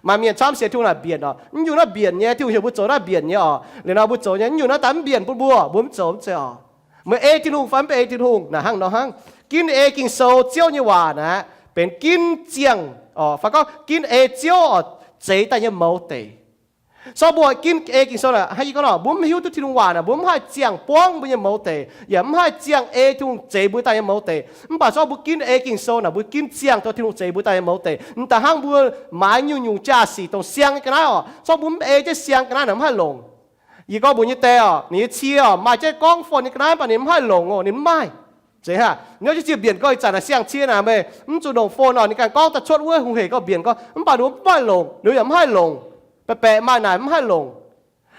Maaih mienh camv sienx Tin-Hungh naaic mbienc oc, mv nyungc naaiv mbienc nyei, Tin-Hungh heuc mbuo zoux naaiv mbienc nyei oc, liuz nor mbuo zoux nyei. Mv nyungc naaiv daaih mv mbienc bun mbuo, mbuo mv zoux, mv zeiz oc. Meih ei Tin-Hungh fai mv ei Tin-Hungh naaic hnangv nor hnangv. Ginv ei Ging-Sou, Ziouv nyei waac naaic benx ginv ziangh oc, fai gorngv ginv ei Ziouv oc zeix daaih nyei mouz deic. Se gorngv mbuo ginv ei Ging-Sou naaic, hnangv yie gorngv nor, mbuo mv hiuv duqv Tin-Hungh waac naaic, mbuo mv haih ziangh buangv mbuo nyei mouz deic, yaac mv haih ziangh ei Tin-Hungh zeix mbuo daaih nyei mouz deic. Mv baac se gorngv mbuo ginv ei Ging-Sou naaic, mbuo ginv ziangh taux Tin-Hungh zeix mbuo daaih nyei mouz deic. M'daaih hnangv mbuo maaiz nyungc-nyungc jaa-sic dongh siang nyei ga'naaiv oc, se gorngv mbuo mv ei jienv siang ga'naaiv naaic mv haih longc. Yie gorngv mbuox nyei die oc, ninh nyei cie oc, maaih jienv gorngv phone nyei ga'naaiv, mv baac ninh mv haih longc oc, ninh mv maaih. Zeiz haic, nyouz jienv ziec mbienc gorx ih zanc naaic siang-cie naaic meih mv zuqc longc phone oc, ninh ganh gorngv daaih cuotv wuov hungh heic gorngv mbienc gorx, mv baac ninh mv haih longc, ninh yaac mv haih longc. Baeqc baeqc maaih naaic mv haih longc.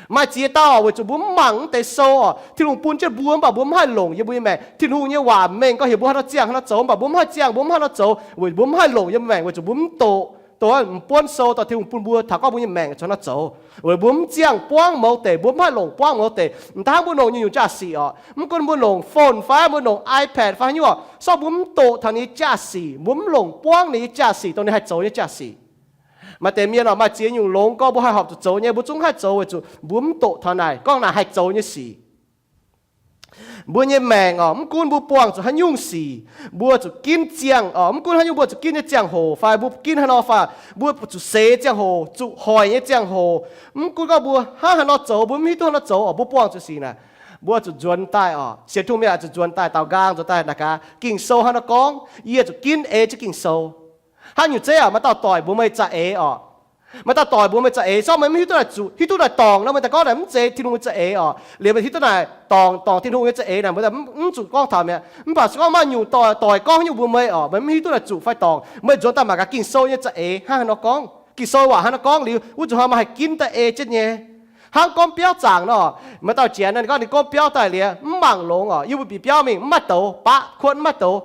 Maaih ziex dauh weic zuqc mbuo mv mangc mv deix sou oc. Tin-Hungh bun jienv mbuo mv baac mbuo mv haih longc yiem mbuo nyei maengc. Tin-Hungh nyei waac mengh gorngv heuc mbuo haaix nor ziangh haaix nor zoux, mv baac mbuo mv haih ziangh, mbuo mv haih nor zoux weic mbuo mv haih longc yiem maengc weic zuqc mbuo mv doqc, doqc m'buonv sou dorh Tin-Hungh bun mbuo taux gorngv mbuo nyei maengc zuqc nor zoux. Weic mbuo mv ziangh buangv mouz deic, mbuo mv haih longc buangv mouz deic. M'daaih hnangv mbuo longc nyungc-nyungc jaa-sic oc, mv gunv mbuo longc phone fai mbuo longc iPad fai haaix nyungc oc, se gorngv mbuo mv doqc taux ninh nyei jaa-sic, mbuo mv longc buangv ninh nyei jaa-sic dongh ninh haih zoux nyei jaax-sic. Maaih deix mienh oc, maaih ziex nyungc longx gorngv mbuo haih horpc zuqc zoux nyei, mbuo zungv haih zoux weic zuqc mbuo mv doqc taux naaic gorngv naaic haih zoux nyei sic. Mbuo nyei maengc oc, mv gunv mbuo buangh zuqc haaix nyungc sic, mbuo zuqc ginv ziangh oc, mv gunv haaix nyungc mbuo zuqc ginv nyei ziangh hoc fai mbuo ginv haaix nor fai mbuo zuqc seix ziangh hoc, zuqc hoic nyei ziangh hoc, mv gunv gorngv mbuo hnangv haaix nor zoux, mbuo mv hiuv duqv haaix nor zoux oc, mbuo buangh zuqc sic naaic, mbuo zuqc nzuonx daaih oc. Sienx Tin-Hungh mienh zuqc nzuonx daaih daaux nqaang, nzuonx daaih naaic gaax Ging-Sou hnangv haaix nor gorngv, yie zuqc ginv ei jienv Ging-Sou. Hnangv nyungc zeiv oc, maaih dauh doic mbuox meih za'eix oc. Maaih dauh doic mbuox meih za'eix, se gorngv meih mv hiuv duqv naaic zuqc, hiuv duqv naaic dorngc nor, meih daaih gorngv naaic mv zeiz Tin-Hungh nyei za'eix oc. Liuz meih hiuv duqv naaic dorngc, dorngc Tin-Hungh nyei za'eix naaic, meih mv zuqc gorngv taux mi'aqv. Mv baac se gorngv maaih nyungc doic, doic gorngv haaix nyungc mbuox meih oc, meih mv hiuv duqv naaic zuqc fai dorngc, meih nzuonx daaih mangc gaax Ging-Sou nyei za'eix hnangv haaix nor gorngv. Ging-Sou waac hnangv haaix nor gorngv liuz, wuov zuqc hnoi meih haih ginv daaih ei jienv nyei. Hnangv gorngv biauv zaangc nor, maaih dauh janx naaic, ninh gorngv ninh gorngv biauv daaih liuz mv mangc longx oc, yiem mbuo bieqc biauv mingh mv maaih douz, baqv kuotv mv maaih douz.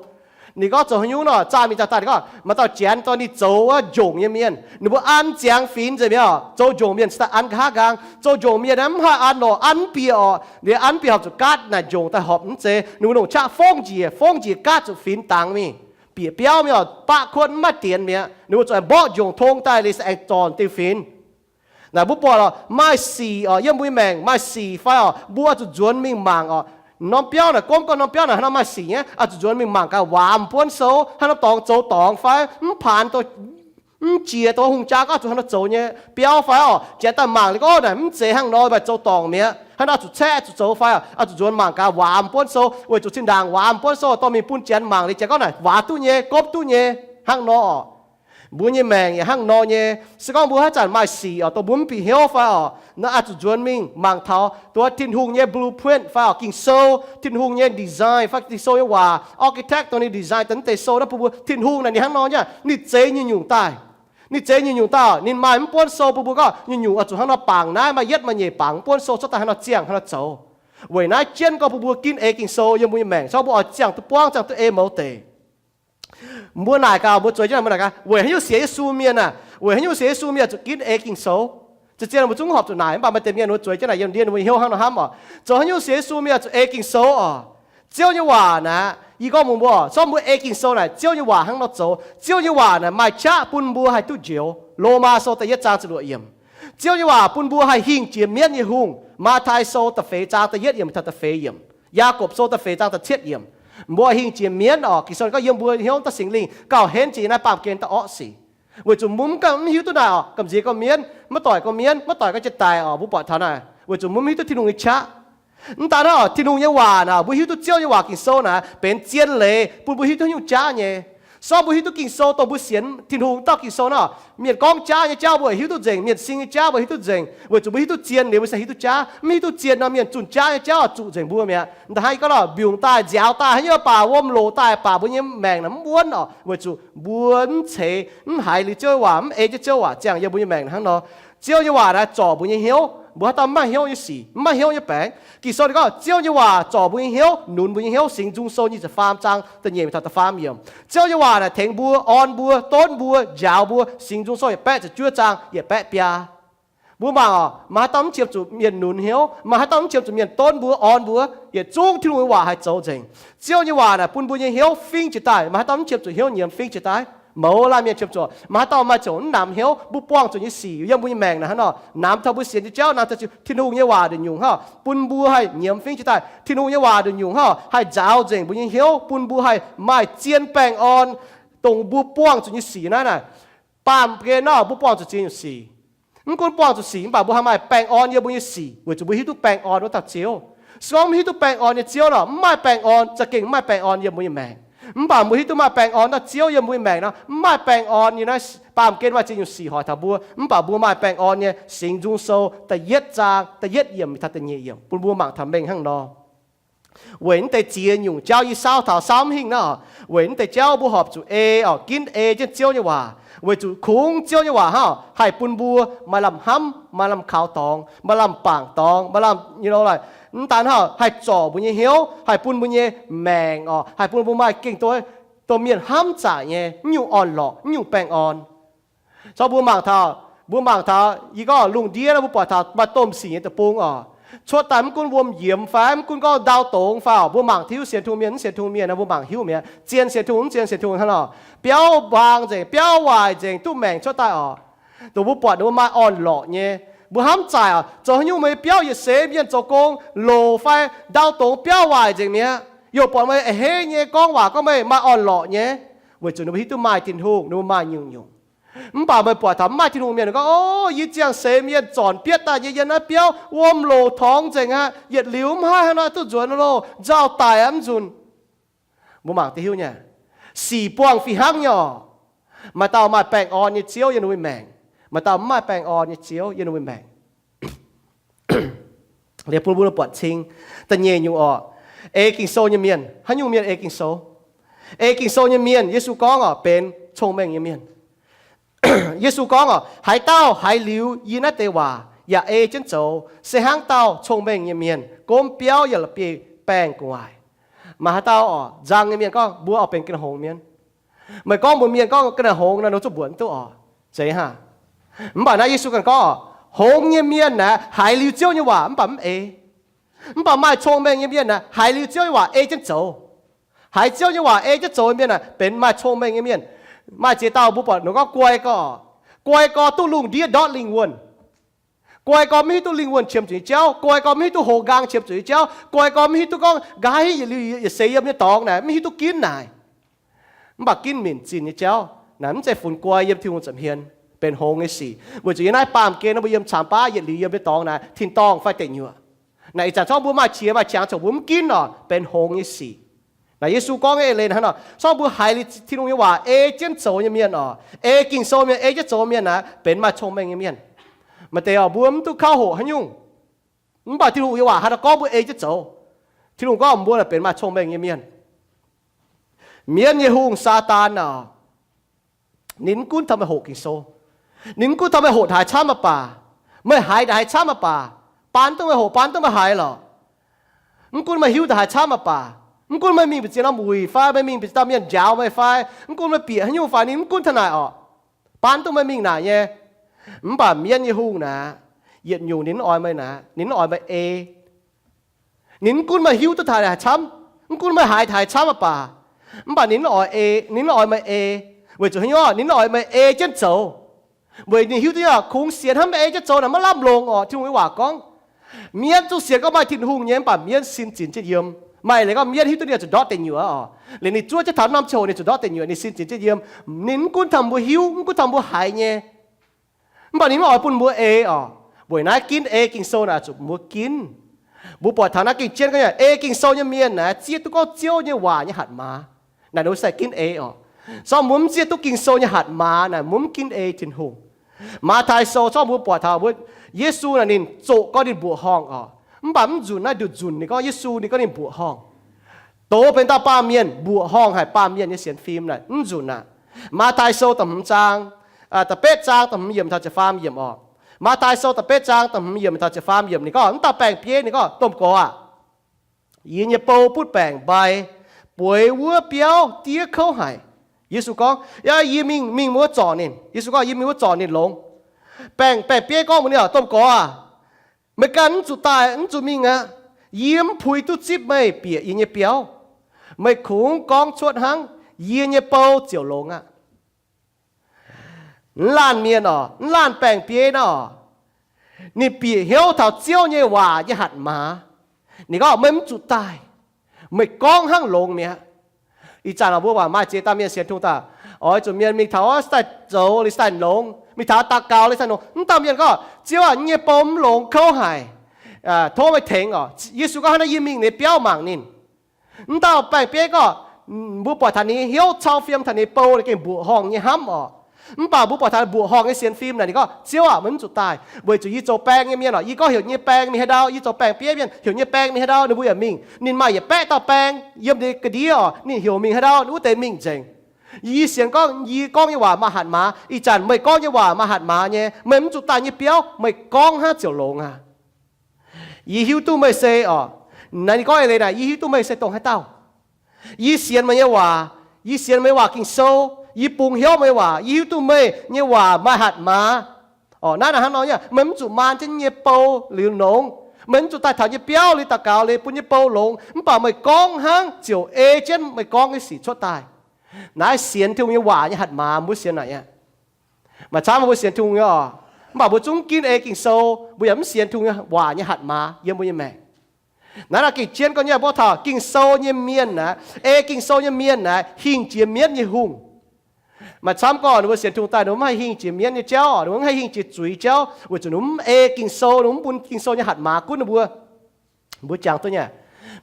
Ninh gorngv zoux haaix nyungc nor, zaah mingh zaah daaih, ninh gorngv maaih dauh janx dorh ninh zoux wuov njongc nyei mienh, ninh mbuo an ziangx finx nzengc mi'aqv oc. Zoux njongc mienh cingx daaih an nqa'haav nqaang. Zoux njongc mienh naaiv mv haih an lorqc, an mv bieqc oc. Ninh an bieqc horpc zuqc gaatv naaic njongc daaih horpc mv zeiz. Ninh mbuo longc qaqv fongv njiec, fongv njiec gaatv zuqc finx dangx mingh. Bieqc biauv mingh oc, baqv kuotv mv maaih dienx mi'aqv. Ninh mbuo zuqc aengx mborqv njongc tong daaih liuz se aengx zornc diuh finx. Naaic mbuo buatc oc, maaih sic oc, yiem mbuo nyei maengc maaih sic fai oc, mbuo oix zuqc nzuonx mingh mangc oc. Norm biauv naaic, gomv gorngv norm biauv naaic haaix nor maaih sic nyei, oix zuqc nzuonx mingh mangc gaax waac m'buonv sou, haaix nor dorngx zoux dorngx fai mv paanx, mv jiex dongh hungh jaa gorngv zuqc haaix nor zoux nyei biauv fai oc. Janx daaih mangc liuz gorngv naaic mv zeiz hnangv nor, maaih zoux dorngc mi'aqv. Haaix nor zuqc caeqv zuqc zoux fai oc, oix zuqc nzuonx mangc gaax waac m'buonv sou, weic zuqc zinh ndaangc waac m'buonv sou dorh mingh bun janx mangc liuz, janx gorngv naaic waac duqv nyei, gomv duqv nyei, hnangv nor oc. Mbuo nyei maengc yaac hnangv nor nyei. Se gorngv mbuo haaix zanc maaih sic oc, dongh mbuo mv bieqc hnyouv fai oc, naaiv oix zuqc nzuonx mingh mangc taux dongh Tin-Hungh nyei blueprint fai oc, Ging-Sou, Tin-Hungh nyei design fai Ging-Sou nyei waac, architect dongh ninh design daaih naaiv deix sou naaiv bun mbuo. Tin-Hungh naaic ninh hnangv nor nyei, ninh zeix nyungc-nyungc daaih. Ninh zeix nyungc-nyungc daaih, ninh maaih mv buonv sou bun mbuo gorngv nyungc-nyungc oix zuqc hnangv nor bangc naaiv, maaih yietv maaih nyeic bangc mv buonv sou cuotv daaih haaix nor ziangh haaix nor zoux. Weic naaiv jienv gorngv bun mbuo ginv ei Ging-Sou yiem mbuo nyei maengc, se gorngv mbuo oix ziangh duqv buangv, ziangh duqv ei mouz deic. Mbuo naaic gaax, mbuo zueiz jienv naaic, mbuo naaic gaax, weic haaix nyungc sienx Yesu mienh aah? Weic haaix nyungc sienx Yesu mienh zuqc ginv ei Ging-Sou? Zien-zien mbuo zungv horpc zuqc naaic, mv baac maaih deix mienh mbuo zueiz jienv naaic yiem ndiev mbuo nyei hnyouv hnangv nor hnamv oc. Zoux haaix nyungc sienx Yesu mienh zuqc ei Ging-Sou oc? Ziouv nyei waac naaic, yie gorngv mbuox mbuo, se gorngv mbuo ei Ging-Sou naaic, Ziouv nyei waac hnangv nor zoux. Ziouv nyei waac naaic maaih qaqv bun mbuo haih duqv njoux. Lomaa sou da'yietv zaang ziepc luoqc yiemc. Ziouv nyei waac bun mbuo haih hingh jiex mienv nyei hungh. Matv^tai Sou da'feix zaang da'yietv yiemc taux da'feix yiemc. Yaagorpc Sou da'feix zaang da'cietv yiemc. Mbuo hingh jiex mienv oc. Ging-Sou gorngv yiem mbuo hnyouv daaih Singx Lingh gauh henv jiex naaiv baamh gen daaih orqv sic. Weic zuqc mbuo mv ganh mv hiuv duqv naaic oc, gamh nziex gorngv mienv, maiv doic gorngv mienv, maiv doic gorngv jiex daic oc, mbuo buatc taux naaic, weic zuqc mbuo mv hiuv duqv Tin-Hungh nyei qaqv. Mv daan hnangv oc, Tin-Hungh nyei waac naaic, mbuo hiuv duqv Ziouv nyei waac Ging-Sou naaic benx zien leiz bun mbuo hiuv duqv haaix nyungc jaav nyei. Se gorngv mbuo hiuv duqv Ging-Sou, dongh mbuo sienx Tin-Hungh dauh Ging-Sou nor, mienh gorngv jaav nyei jauv mbuo hiuv duqv nzengc, mienh sing nyei jauv mbuo hiuv duqv nzengc, weic zuqc mbuo hiuv duqv zien liuz mbuo se hiuv duqv jaav. Mv hiuv duqv zien nor, mienh zunh jaav nyei jauv zuqc nzengc mbuo mi'aqv. Da'haaix ih gorngv nor, mbiungc daaih, nziaaux daaih, haaix nyungc baac wuom loc daaih baac mbuo nyei maengc naaic mv wuonv oc, weic zuqc mbuo mv ceix, mv haiz liuz Ziouv nyei waac, mv ei jienv Ziouv waac ziangh yiem mbuo nyei maengc naaic hnangv nor. Ziouv nyei waac naaic zorc mbuo nyei hnyouv. Mbuo haaix dauh mv maaih hnyouv nyei sic, mv maaih hnyouv nyei baengc. Ging-Sou ninh gorngv Ziouv nyei waac zorc mbuo nyei hnyouv, nunz mbuo nyei hnyouv. Singx Nzung Sou nyic ziepc faam zaang da'nyeic taux da'faam yiemc. Ziouv nyei waac naaic tengx mbuo, orn mbuo, donv mbuo, njaaux mbuo. Singx Nzung Sou yietc baeqv ziepc juov zaang yietc baeqv biaa. Mbuo mangc oc, maaih haaix dauh mv qiemx zuqc mienh nunz hnyouv? Maaih haaix dauh mv qiemx zuqc mienh donv mbuo, orn mbuo? Yietc zungv Tin-Hungh nyei waac haih zoux nzengc. Ziouv nyei waac naaic bun mbuo nyei hnyouv fingx jiez daaih. Maaih haaix dauh mv qiemx zuqc hnyouv nyiemz fingx jiez daaih? Mouz laanh mienh qiemx zuqc. Maaih haaix dauh maaih ziouc mv namx hnyouv? Mbuo buangh zuqc nyei sic yiem mbuo nyei maengc naaic hnangv nor, namx taux mbuo sienx nyei jauv, namx taux Tin-Hungh nyei waac nduqc nyungc hnangv, bun mbuo haih nyiemz fingx jiez daaih. Tin-Hungh nyei waac nduqc nyungc hnangv haih nzaaux nzengc mbuo nyei hnyouv, bun mbuo haih maaih zien baengh orn. Dongh mbuo buangh zuqc nyei sic naaiv naaic, baamh gen nor mbuo buangh zuqc ziex nyungc sic. Mv gunv buangh zuqc sic, mv baac mbuo haih maaih baengh orn yiem mbuo nyei sic, weic zuqc mbuo hiuv duqv baengh orn wuov dauh Ziouv. Se gorngv mv hiuv duqv baengh orn nyei Ziouv nor, mv maaih baengh orn, za'gengh mv maaih baengh orn yiem mbuo nyei maengc. Mv baac mbuo hiuv duqv maaih baengh orn wuov dauh Ziouv yiem mbuo nyei maengc nor, mv maaih baengh orn nyei naaiv baamh gen maaih ziex nyungc sic hoic taux mbuo. Mv baac mbuo maaih baengh orn nyei, Singx Nzung Sou da'yietv zaang da'yietv yiemc taux da'nyeic yiemc bun mbuo mangc taux mengh hnangv nor. Weic naaiv deix ziex nyungc jauv yie saauv taux saauv mv hingh naaiv oc, weic naaiv deix jauv mbuo horpc zuqc ei oc, ginv ei jienv Ziouv nyei waac, weic zuqc kungx Ziouv nyei waac hnangv haih bun mbuo maaih lamh hnamv, maaih lamh kaux dorngx, maaih lamh bangc dorngx, maaih lamh, you know, like, mv daan hnangv haih zorc mbuo nyei hnyouv, haih bun mbuo nyei maengc oc, haih bun mbuo maaih gengh duqv, duqv mienh hnamv zaqc nyei, mv nyungc orn-lorqc, mv nyungc baengh orn. Zorqv mbuo mangc taux, mbuo mangc taux yie gorngv lungh ndiev naaiv mbuo buatc taux maaih domh sic nyei deic-bung oc. Cuotv daaih mv gunv wuom yiemx fai mv gunv gorngv ndau dongz fai oc, mbuo mangc hiuv sienx Tin-Hungh mienh mv sienx Tin-Hungh mienh, mbuo mangc hiuv mi'aqv, zien sienx Tin-Hungh mv zien sienx Tin-Hungh hnangv oc, biauv mbaang nzengc, biauv waaic nzengc duqv maengc cuotv daaih oc. Dongh mbuo buatc ninh mbuo maaih orn-lorqc nyei, mbuo hnamv zaqc oc, zoux haaix nyungc meih biauv yietc seix mienh zoux gong loc fai ndau dongz biauv waaic nzengc mi'aqv, youh buatc meih a'hneiv nyei gorngv waac gorngv meih maaih orn-lorqc nyei, weic zuqc ninh mbuo hiuv duqv maaih Tin-Hungh, ninh mbuo maaih nyungc-nyungc. Mv baac meih buatc taux mv maaih Tin-Hungh mienh gorngv, o, yie ziangh seix mienh zornc bietv daaih nyei yiem naaiv biauv wuom loc torngx nzengc aqv, yietc liuz mv haih hnangv naaiv duqv nzuonx loh, nzauh daic aqv mv nzunc. Mbuo mangc diuh hiuv nyei, sic buangh fih hnangv nyei oc. Maaih dauh maaih baengh orn nyei ziouv yiem ninh mbuo maengc, maaih dauh mv maaih baengh orn nyei ziouv yiem ninh mbuo maengc. Liuz bun mbuo buatc cing da'nyeic nyungc oc, ei Ging-Sou nyei mienh. Haaix nyungc mienh ei Ging-Sou? Ei Ging-Sou nyei mienh, Yesu gorngv oc, benx cong-mengh nyei mienh. Yesu gorngv oc, haaix dauh haiz liuz yie naaiv deix waac yaac ei jienv zoux, se hnangv dauh cong-mengh nyei mienh gomv biauv yaac la'bieiv baengh gu'nguaaic. Maaih haaix dauh oc, nzang nyei mienh gorngv mbuo oix benx ga'naaiv hngongx mienh. Meih gorngv mbuox mienh gorngv ga'naaiv hngongx naaiv, ninh zuqc mbuoqc duqv oc, zeiz hnangv. Mv baac naaiv Yesu ganh gorngv oc, hngongx nyei mienh naaic haiz liuz Ziouv nyei waac mv baac mv ei. Mv baac maaih cong-mengh nyei mienh naaic haiz liuz Ziouv nyei waac ei jienv zoux. Haiz Ziouv nyei waac ei jienv zoux nyei mienh naaic benx maaih cong-mengh nyei mienh. Maaih ziex dauh mbuo buatc ninh gorngv guai gau, guai gau duqv lungh ndiev ndortv lingh wuonh. Guai gau maiv hiuv duqv lingh wuonh qiemx zuqc nyei jauv. Guai gau maiv hiuv duqv houx nqaang qiemx zuqc nyei jauv. Guai gau maiv hiuv duqv gorngv nqa'haav yietc liuz yietc seix yiem nyei dorngx naaic maiv hiuv duqv ginv naaic. Mv baac ginv minc zinh nyei jauv naaic mv zeiz funx guai yiem Tin-Hungh nza'hmien, benx hngongx nyei sic. Weic zuqc yiem naaiv baamh gen naaiv mbuo yiem camx baav yietc liuz yiem nyei dorngx naaic tin-dorngh fai deic nyuoqc. Naaic ih zanc corc mbuo maaih qiex maaih qangx corc mbuo mv ginv oc, benx hngongx nyei sic. Naaic Yesu gorngv nyei ei leiz hnangv nor, corc mbuo haiz liuz Tin-Hungh nyei waac ei jienv zoux nyei mienh oc, ei Ging-Sou mienh ei jienv zoux mienh naaic benx maaih cong-mengh nyei mienh. Maaih deix oc mbuo mv duqv kauv hoqc haaix nyungc, mv baac Tin-Hungh nyei waac haaix dauh gorngv mbuo ei jienv zoux. Tin-Hungh gorngv mbuo naaic benx maaih cong-mengh nyei mienh. Mienv nyei hungh, Saadaan naaic, ninh mv gunv taux meih hoqc Ging-Sou, ninh mv gunv taux meih hoqc taux haaix camv mv baac, meih haiz taux haaix camv mv baac, baan duqv meih hoqc, baan duqv meih haiz lorqc. Mv gunv meih hiuv taux haaix camv mv baac, mv gunv meih mingh mbu'ziex norm wuic fai meih mingh mbu'ziex dauh mienh njaaux meih fai mv gunv meih bieqc haaix nyungc fai ninh mv gunv taux naaic orqc, baan duqv meih mingh naaic nyei. Mv baac mienv nyei hungh naaic, yietc nyungc ninh mv oix meih naaic, ninh mv oix meih ei. Ninh mv gunv meih hiuv duqv taux haaix camv, mv gunv meih haiz taux haaix camv mv baac, mv baac ninh mv oix ei, ninh mv oix meih ei. Weic zuqc haaix nyungc? Ninh mv oix meih ei jienv zoux. Weic ninh hiuv duqv kungx sienx hnamv meih ei jienv zoux naaic maiv lamh longx orqc. Tin-Hungh nyei waac gorngv, mienv zuqc sienx gorngv maaih Tin-Hungh nyei mv baac mienv sin zinx jienv yiem. Maaih leiz gorngv mienv hiuv duqv ninh zuqc ndortv deic nyuoqc orqc. Liuz ninh zuov jienv taux norm ziangh hoc ninh zuqc ndortv deic nyuoqc, ninh sin zinx jienv yiem. Ninh mv gunv taux mbuo hiuv, mv gunv taux mbuo haiz nyei, mv baac ninh mv oix bun mbuo ei orqc. Weic naaiv ginv ei Ging-Sou naaic zuqc mbuo ginv. Mbuo buatc taux naaiv gengh jienv gorngv nyei, ei Ging-Sou nyei mienh naaic zieqv duqv gorngv Ziouv nyei waac nyei hatc maaz, naaic ninh mbuo se ginv ei orqc. Sorng mbuo mv zieqv duqv Ging-Sou nyei hatc maaz naaic mbuo mv ginv ei Tin-Hungh. Matv^taai Sou, sorng mbuo buatc taux mbuo, Yesu naaic ninh zoqc gorngv ninh mbuoqc horngh orqc. Mv baac mv nzunc naaiv nduqc nzunc ninh gorngv Yesu ninh gorngv ninh mbuoqc horngh. Doz benx dauh baamh mienh mbuoqc horngh haic baamh mienh nyei sienx fim naaic mv nzunc aqv. Matv^taai Sou da'hmz zaang, da'betv zaang da'hmz yiemc taux ziepc faam yiemc orqc. Matv^taai Sou da'betv zaang da'hmz yiemc taux ziepc faam yiemc ninh gorngv, mv dauh baeng-bieiv ninh gorngv, Domh Gorx aah! Yie nyei bou butv baengc mbai, bueix wuov biauv diev kouv haic. Yesu gorngv, Yie mingh, mingh wuov zorc ninh. Yesu gorngv, Yie mingh wuov zorc ninh longx. Baeng, baeng-bieiv gorngv mbuox ninh, Domh Gorx aah! Meih ganh mv zuqc daaih, mv zuqc mingh aqv. Yie mv puix duqv zipv meih bieqc yie nyei biauv. Meih kungx gorngv cuotv hnangv, yie nyei bou ziouc longx aqv. Mv laanh mienh orqc, mv laanh baeng-bieiv naaiv orqc, ninh bieqc hnyouv taux Ziouv nyei waac nyei hatc maaz. Ninh gorngv, Meih mv zuqc daaih. Meih gorngv hnangv longx mi'aqv. Ih zanc mbuo waac maaih ziex dauh mienh sienx Tin-Hungh daaih, oix zuqc mienh mingh taux wuov daaih zoux liuz daaih longx, mingh taux daux gaux liuz daaih longx. Mv dauh mienh gorngv, Ziouv aah! Yie nyei bou mv longx, kouv haic. Tov meih tengx orqc. Yesu gorngv, Hnangv naaiv yie mingh nyei biauv mangc ninh. Mv dauh baeng-bieiv gorngv, mbuo buatc taux ninh hnyouv cau fiem taux ninh bou, ninh gengh mbuoqc horngh nyei hnamv orqc. Mv baac mbuo buatc taux mbuoqc horngh nyei sienx fim naaic, ninh gorngv, Ziouv aac, meih mv zuqc daaih. Weic zuqc yie zoux baeng nyei mienh oc, yie gorngv heuc nyei baeng mingh haaix ndau, yie zoux baeng-bieiv mienh heuc nyei baeng mingh haaix ndau, ninh mbuo yaac mingh. Ninh maaih yietc baeqv dauh baeng yiem ndeic ga'ndiev oc, ninh heuc mingh haaix ndau, wuov deix mingh nzengc. Yie sienx gorngv yie gorngv nyei waac maaih hatc maaz. Ih zanc meih gorngv nyei waac maaih hatc maaz nyei. Meih mv zuqc daaih nyei biauv, meih gorngv hnangv ziouc longx aqv. Yie hiuv duqv meih se oc, naaiv ninh gorngv eix leiz naaic, yie hiuv duqv meih se dongh haaix dauh. Yie sienx meih nyei waac, yie sienx meih nyei waac Ging-Sou, yie bungx hnyouv meih nyei waac, yie hiuv duqv meih nyei waac maaih hatc maaz. Oc, naaiv naaic hnangv nor nyei, meih mv zuqc maan jienv nyei bou liuz longx. Meih mv zuqc daaih taux nyei biauv liuz daux gaux liuz bun nyei bou longx, mv baac meih gorngv hnangv ziouc ei jienv meih gorngv nyei sic cuotv daaih. Naaiv sienx Tin-Hungh nyei waac nyei hatc maaz mbuo sienx naaic aqv. Maaih camv mbuo sienx Tin-Hungh nyei oc, mv baac mbuo zungv ginv ei Ging-Sou, mbuo yaac mv sienx Tin-Hungh nyei waac nyei hatc maaz yiem mbuo nyei maengc. Naaiv naaic gengh jienv gorngv nyei, mbuo taux Ging-Sou nyei mienh naaic, ei Ging-Sou nyei mienh naaic hingh jiex mienv nyei hungh. Maaih camv gorngv ninh mbuo sienx Tin-Hungh daaih, ninh mbuo mv haih hingh jiex mienv nyei jauv, ninh mbuo mv haih hingh jiex zuiz jauv, weic zuqc ninh mbuo mv ei Ging-Sou, ninh mbuo mv bun Ging-Sou nyei hatc maaz gunv ninh mbuo. Mbuo jangx duqv nyei,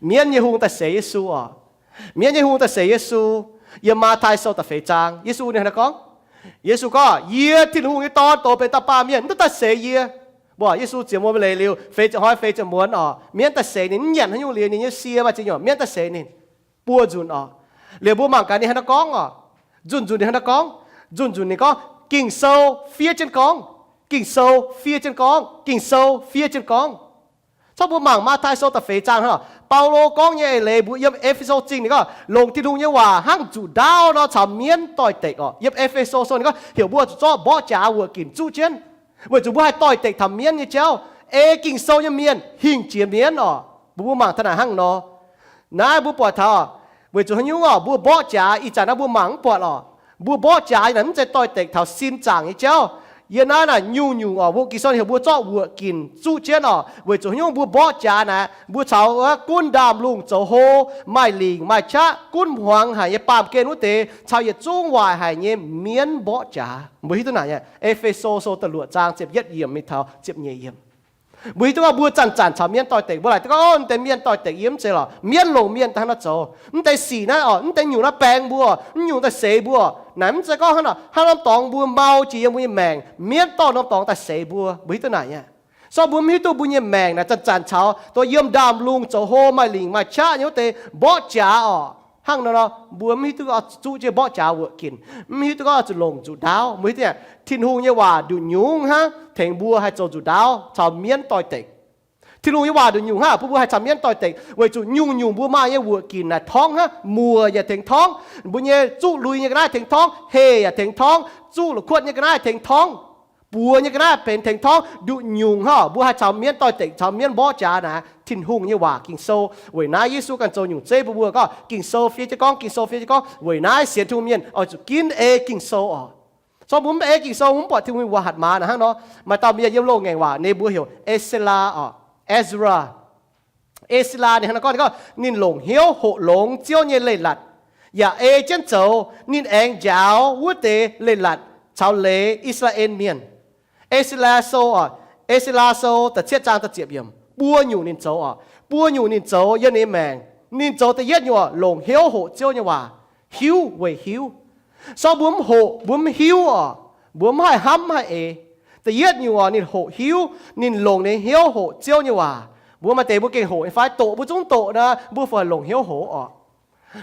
mienv nyei hungh daaih seix Yesu oc. Mienv nyei hungh daaih seix Yesu. Yiem Matv^tai Sou da'feix zaang, Yesu ninh hnangv naaiv gorngv, Yesu gorngv, Yie, Tin-Hungh nyei Dorn, doz benx dauh baamh mienh, mv duqv daaih seix yie. Mbuo, Yesu zienx muonz leiz liuz, feix ziepc hnoi feix ziepc muonz oc, mienv daaih seix ninh, mv nyanc haaix nyungc liuz, ninh nyei sie maaih ziex nyungc, mienv daaih seix ninh, buo nzunc oc. Liuz mbuo mangc gaax ninh hnangv naaiv gorngv oc. Nzunc nzunc ninh hnangv naaiv gorngv, nzunc nzunc ninh gorngv, Ging-Sou fiev jienv gorngv, Ging-Sou fiev jienv gorngv, Ging-Sou fiev jienv gorngv. Corc mbuo mangc Matv^tai Sou da'feix zaang hnangv, Baulo gorngv nyei eix leiz mbuo yiem E^fe^so Zingh ninh gorngv, longc Tin-Hungh nyei waac hnangv nzuqc ndaauv nor caux mienv doix-dekc oc. Yiem E^fe^so Sou ninh gorngv heuc mbuo zuqc zorqv mborqv jaax wuoqc ginc zuqv jienv, weic zuqc mbuo haih doix-dekc taux mienv nyei jauv. Ei Ging-Sou nyei mienh hingh jiex mienv oc. Mbuo, mbuo mangc taux naaic hnangv nor. Naaiv mbuo buatc taux, weic zuqc haaix nyungc oc, mbuo mborqv jaax ih zanc naaiv mbuo mangc mv buatc oc. Mbuo mborqv jaax naaic mv zeiz doix-dekc taux sin zaangc nyei jauv. Yiem naaiv naaic nyungc-nyungc oc, mbuo Ging-Sou heuc mbuo zorqv wuoqc ginc zuqv jienv oc. Weic zuqc haaix nyungc mbuo mborqv jaax naaic, mbuo caux gunv ndaamv-lungh zoux hlo, maaih lingc maaih qaqv, gunv hmuangx haic nyei baamh gen wuov deix, caux yietc zungv waaic haic nyei mienv mborqv jaax. Mbuo hiuv duqv naaic nyei, E^fe^so Sou da'luoqc zaang ziepc yietv yiemc mingh taux ziepc nyeic yiemc. Mbuo hiuv duqv gorngv mbuo zanc-zanc caux mienv doix-dekc, mbuo laaic duqv gorngv, Mv deix mienh doix-dekc yie mv zeiz lorqc. Mienv longc mienh daaih hnangv nor zoux. Mv deix sic naaiv oc, mv deix nyungc naaiv baeng mbuo, mv nyungc daaih seix mbuo. Naaic mv zeiz gorngv hnangv nor, hnangv norm dorngx mbuo mau jiex yiem mbuo nyei maengc, mienv dorh norm dorngx daaih seix mbuo. Mbuo hiuv duqv naaic nyei. Sorng mbuo mv hiuv duqv mbuo nyei maengc naaic zanc-zanc caux dongh yiem ndaamv-lungh zoux hlo, maaih lingc maaih qaqv nyei wuov deix mborqv jaax oc. Hnangv nor, mbuo mv hiuv duqv zuqv jienv mborqv jaax wuoqc ginc, mv hiuv duqv gorngv zuqc longc nzuqc ndaauv. Mbuo hiuv duqv nyei, Tin-Hungh nyei waac nduqc nyungc hnangv tengx mbuo haih zoux nzuqc ndaauv caux mienv doix-dekc. Tin-Hungh nyei waac nduqc nyungc hnangv bun mbuo haih caux mienv doix-dekc, weic zuqc nyungc-nyungc mbuo maaih nyei wuoqc ginc naaic torngv hnangv. Muoc yaac tengx torngv, mbuo nyei zuqv lui nyei ga'naaiv tengx torngv, heh yaac tengx torngv, zuqv la'kuotv nyei ga'naaiv tengx torngv, buoz nyei ga'naaiv benx tengx torngv. Nduqc nyungc hnangv mbuo haih caux mienv doix-dekc, caux mienv mborqv jaax naaic, Tin-Hungh nyei waac Ging-Sou. Weic naaiv Yesu ganh zoux nyungc zeiv bun mbuo gorngv Ging-Sou fiev jienv gorngv, Ging-Sou fiev jienv gorngv. Weic naaiv sienx Tin-Hungh mienh oix zuqc ginv ei Ging-Sou oc. Sorng mbuo mv ei Ging-Sou, mbuo mv buatc Tin-Hungh nyei waac hatc maaz naaic hnangv nor. Maaih dauh mienh yiem loz-ngaengc waac, ninh mbuox heuc E^se^laa oc, Ezra. E^se^laa ninh hnangv nor gorngv, ninh gorngv, ninh longc hnyouv hoqc longx Ziouv nyei leiz-latc, yaac ei jienv zoux. Ninh aengx njaaux wuov deix leiz-latc caux leiz I^saa^laa^en Mienh. E^se^laa Sou oc, E^se^laa Sou da'cietv zaang da'ziepc yiemc, buo nyungc ninh zoux oc. Buo nyungc ninh zoux yiem ninh nyei maengc. Ninh zoux da'yietv nyungc oc, longc hnyouv hoqc Ziouv nyei waac. Hiuv weic hiuv. Sorng mbuo mv hoqc, mbuo mv hiuv oc, mbuo mv haih hnamv mv haih eix. Da'yietv nyungc oc, ninh hoqc hiuv, ninh longc ninh hnyouv hoqc Ziouv nyei waac. Mbuo maaih deix mbuo gengh hoqc nyei fai? Doqc mbuo zungv doqc nor, mbuo fih longc hnyouv hoqc oc.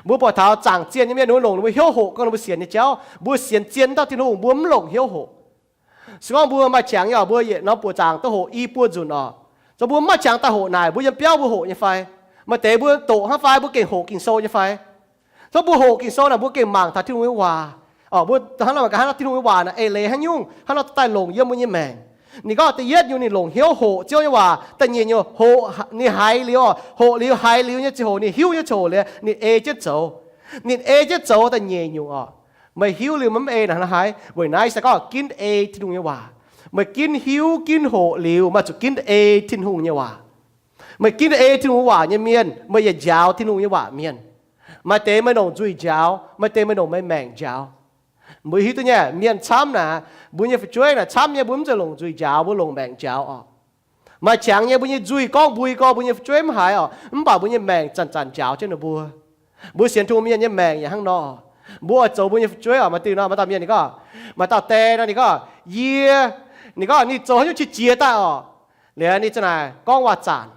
Mbuo buatc taux zaangc zienh nyei mienh, ninh mbuo longc ninh mbuo hnyouv hoqc gorngv ninh mbuo sienx nyei jauv. Mbuo sienx zien dauh Tin-Hungh, mbuo mv longc hnyouv hoqc. Se gorngv mbuo maaih qangx nyei oc, mbuo yietc norm buoqc zaangc duqv hoqc i buo nzunc oc. Zoux mbuo mv maaih qangx daaih hoqc naaic, mbuo yiem biauv mbuo hoqc nyei fai? Maaih deix mbuo doqc hnangv fai, mbuo gengh hoqc Ging-Sou nyei fai? Zoux mbuo hoqc Ging-Sou naaic, mbuo gengh mangc taux Tin-Hungh nyei waac oc. Mbuo hnangv nor mangc gaax, hnangv nor Tin-Hungh nyei waac naaic eix leiz haaix nyungc, hnangv nor daaih longc yiem mbuo nyei maengc. Ninh gorngv da'yietv nyungc ninh longc hnyouv hoqc Ziouv nyei waac. Da'nyeic nyungc hoqc ninh haiz liuz oc, hoqc liuz haiz liuz nyei ziangh hoc, ninh hiuv nyei ziangh hoc liuz, ninh ei jienv zoux. Ninh ei jienv zoux da'nyeic nyungc oc. Meih hiuv liuz meih mv ei naaic hnangv haaix? Weic naaiv se gorngv ginv ei Tin-Hungh nyei waac. Meih ginv hiuv ginv hoqc liuz, meih zuqc ginv ei Tin-Hungh nyei waac. Meih ginv ei Tin-Hungh waac nyei mienh, meih yaac njaaux Tin-Hungh nyei waac mienh. Maaih deix meih longc nzuih njaaux, maaih deix meih longc meih maengc njaaux. Mbuo hiuv duqv nyei, mienh camv naaic, mbuo nyei fu'jueiv naaic camv nyei, mbuo mv zeiz longc nzuih njaaux, mbuo longc maengc njaaux oc. Maaih qangx nyei, mbuo nyei nzuih gorngv mbui gorngv mbuo nyei fu'jueiv mv haiz oc, mv baac mbuo nyei maengc zanc-zanc njaaux jienv ninh mbuo. Mbuo sienx Tin-Hungh mienh nyei maengc yaac hnangv nor. Mbuo oix zoux mbuo nyei fu'jueiv oc. Maaih diuh nor, maaih dauh mienh ninh gorngv, maaih dauh die nor ninh gorngv, yie, ninh gorngv ninh zoux haaix nyungc qiex jiez daaih oc. Liuz ninh za'naaic gorngv waac-zanc.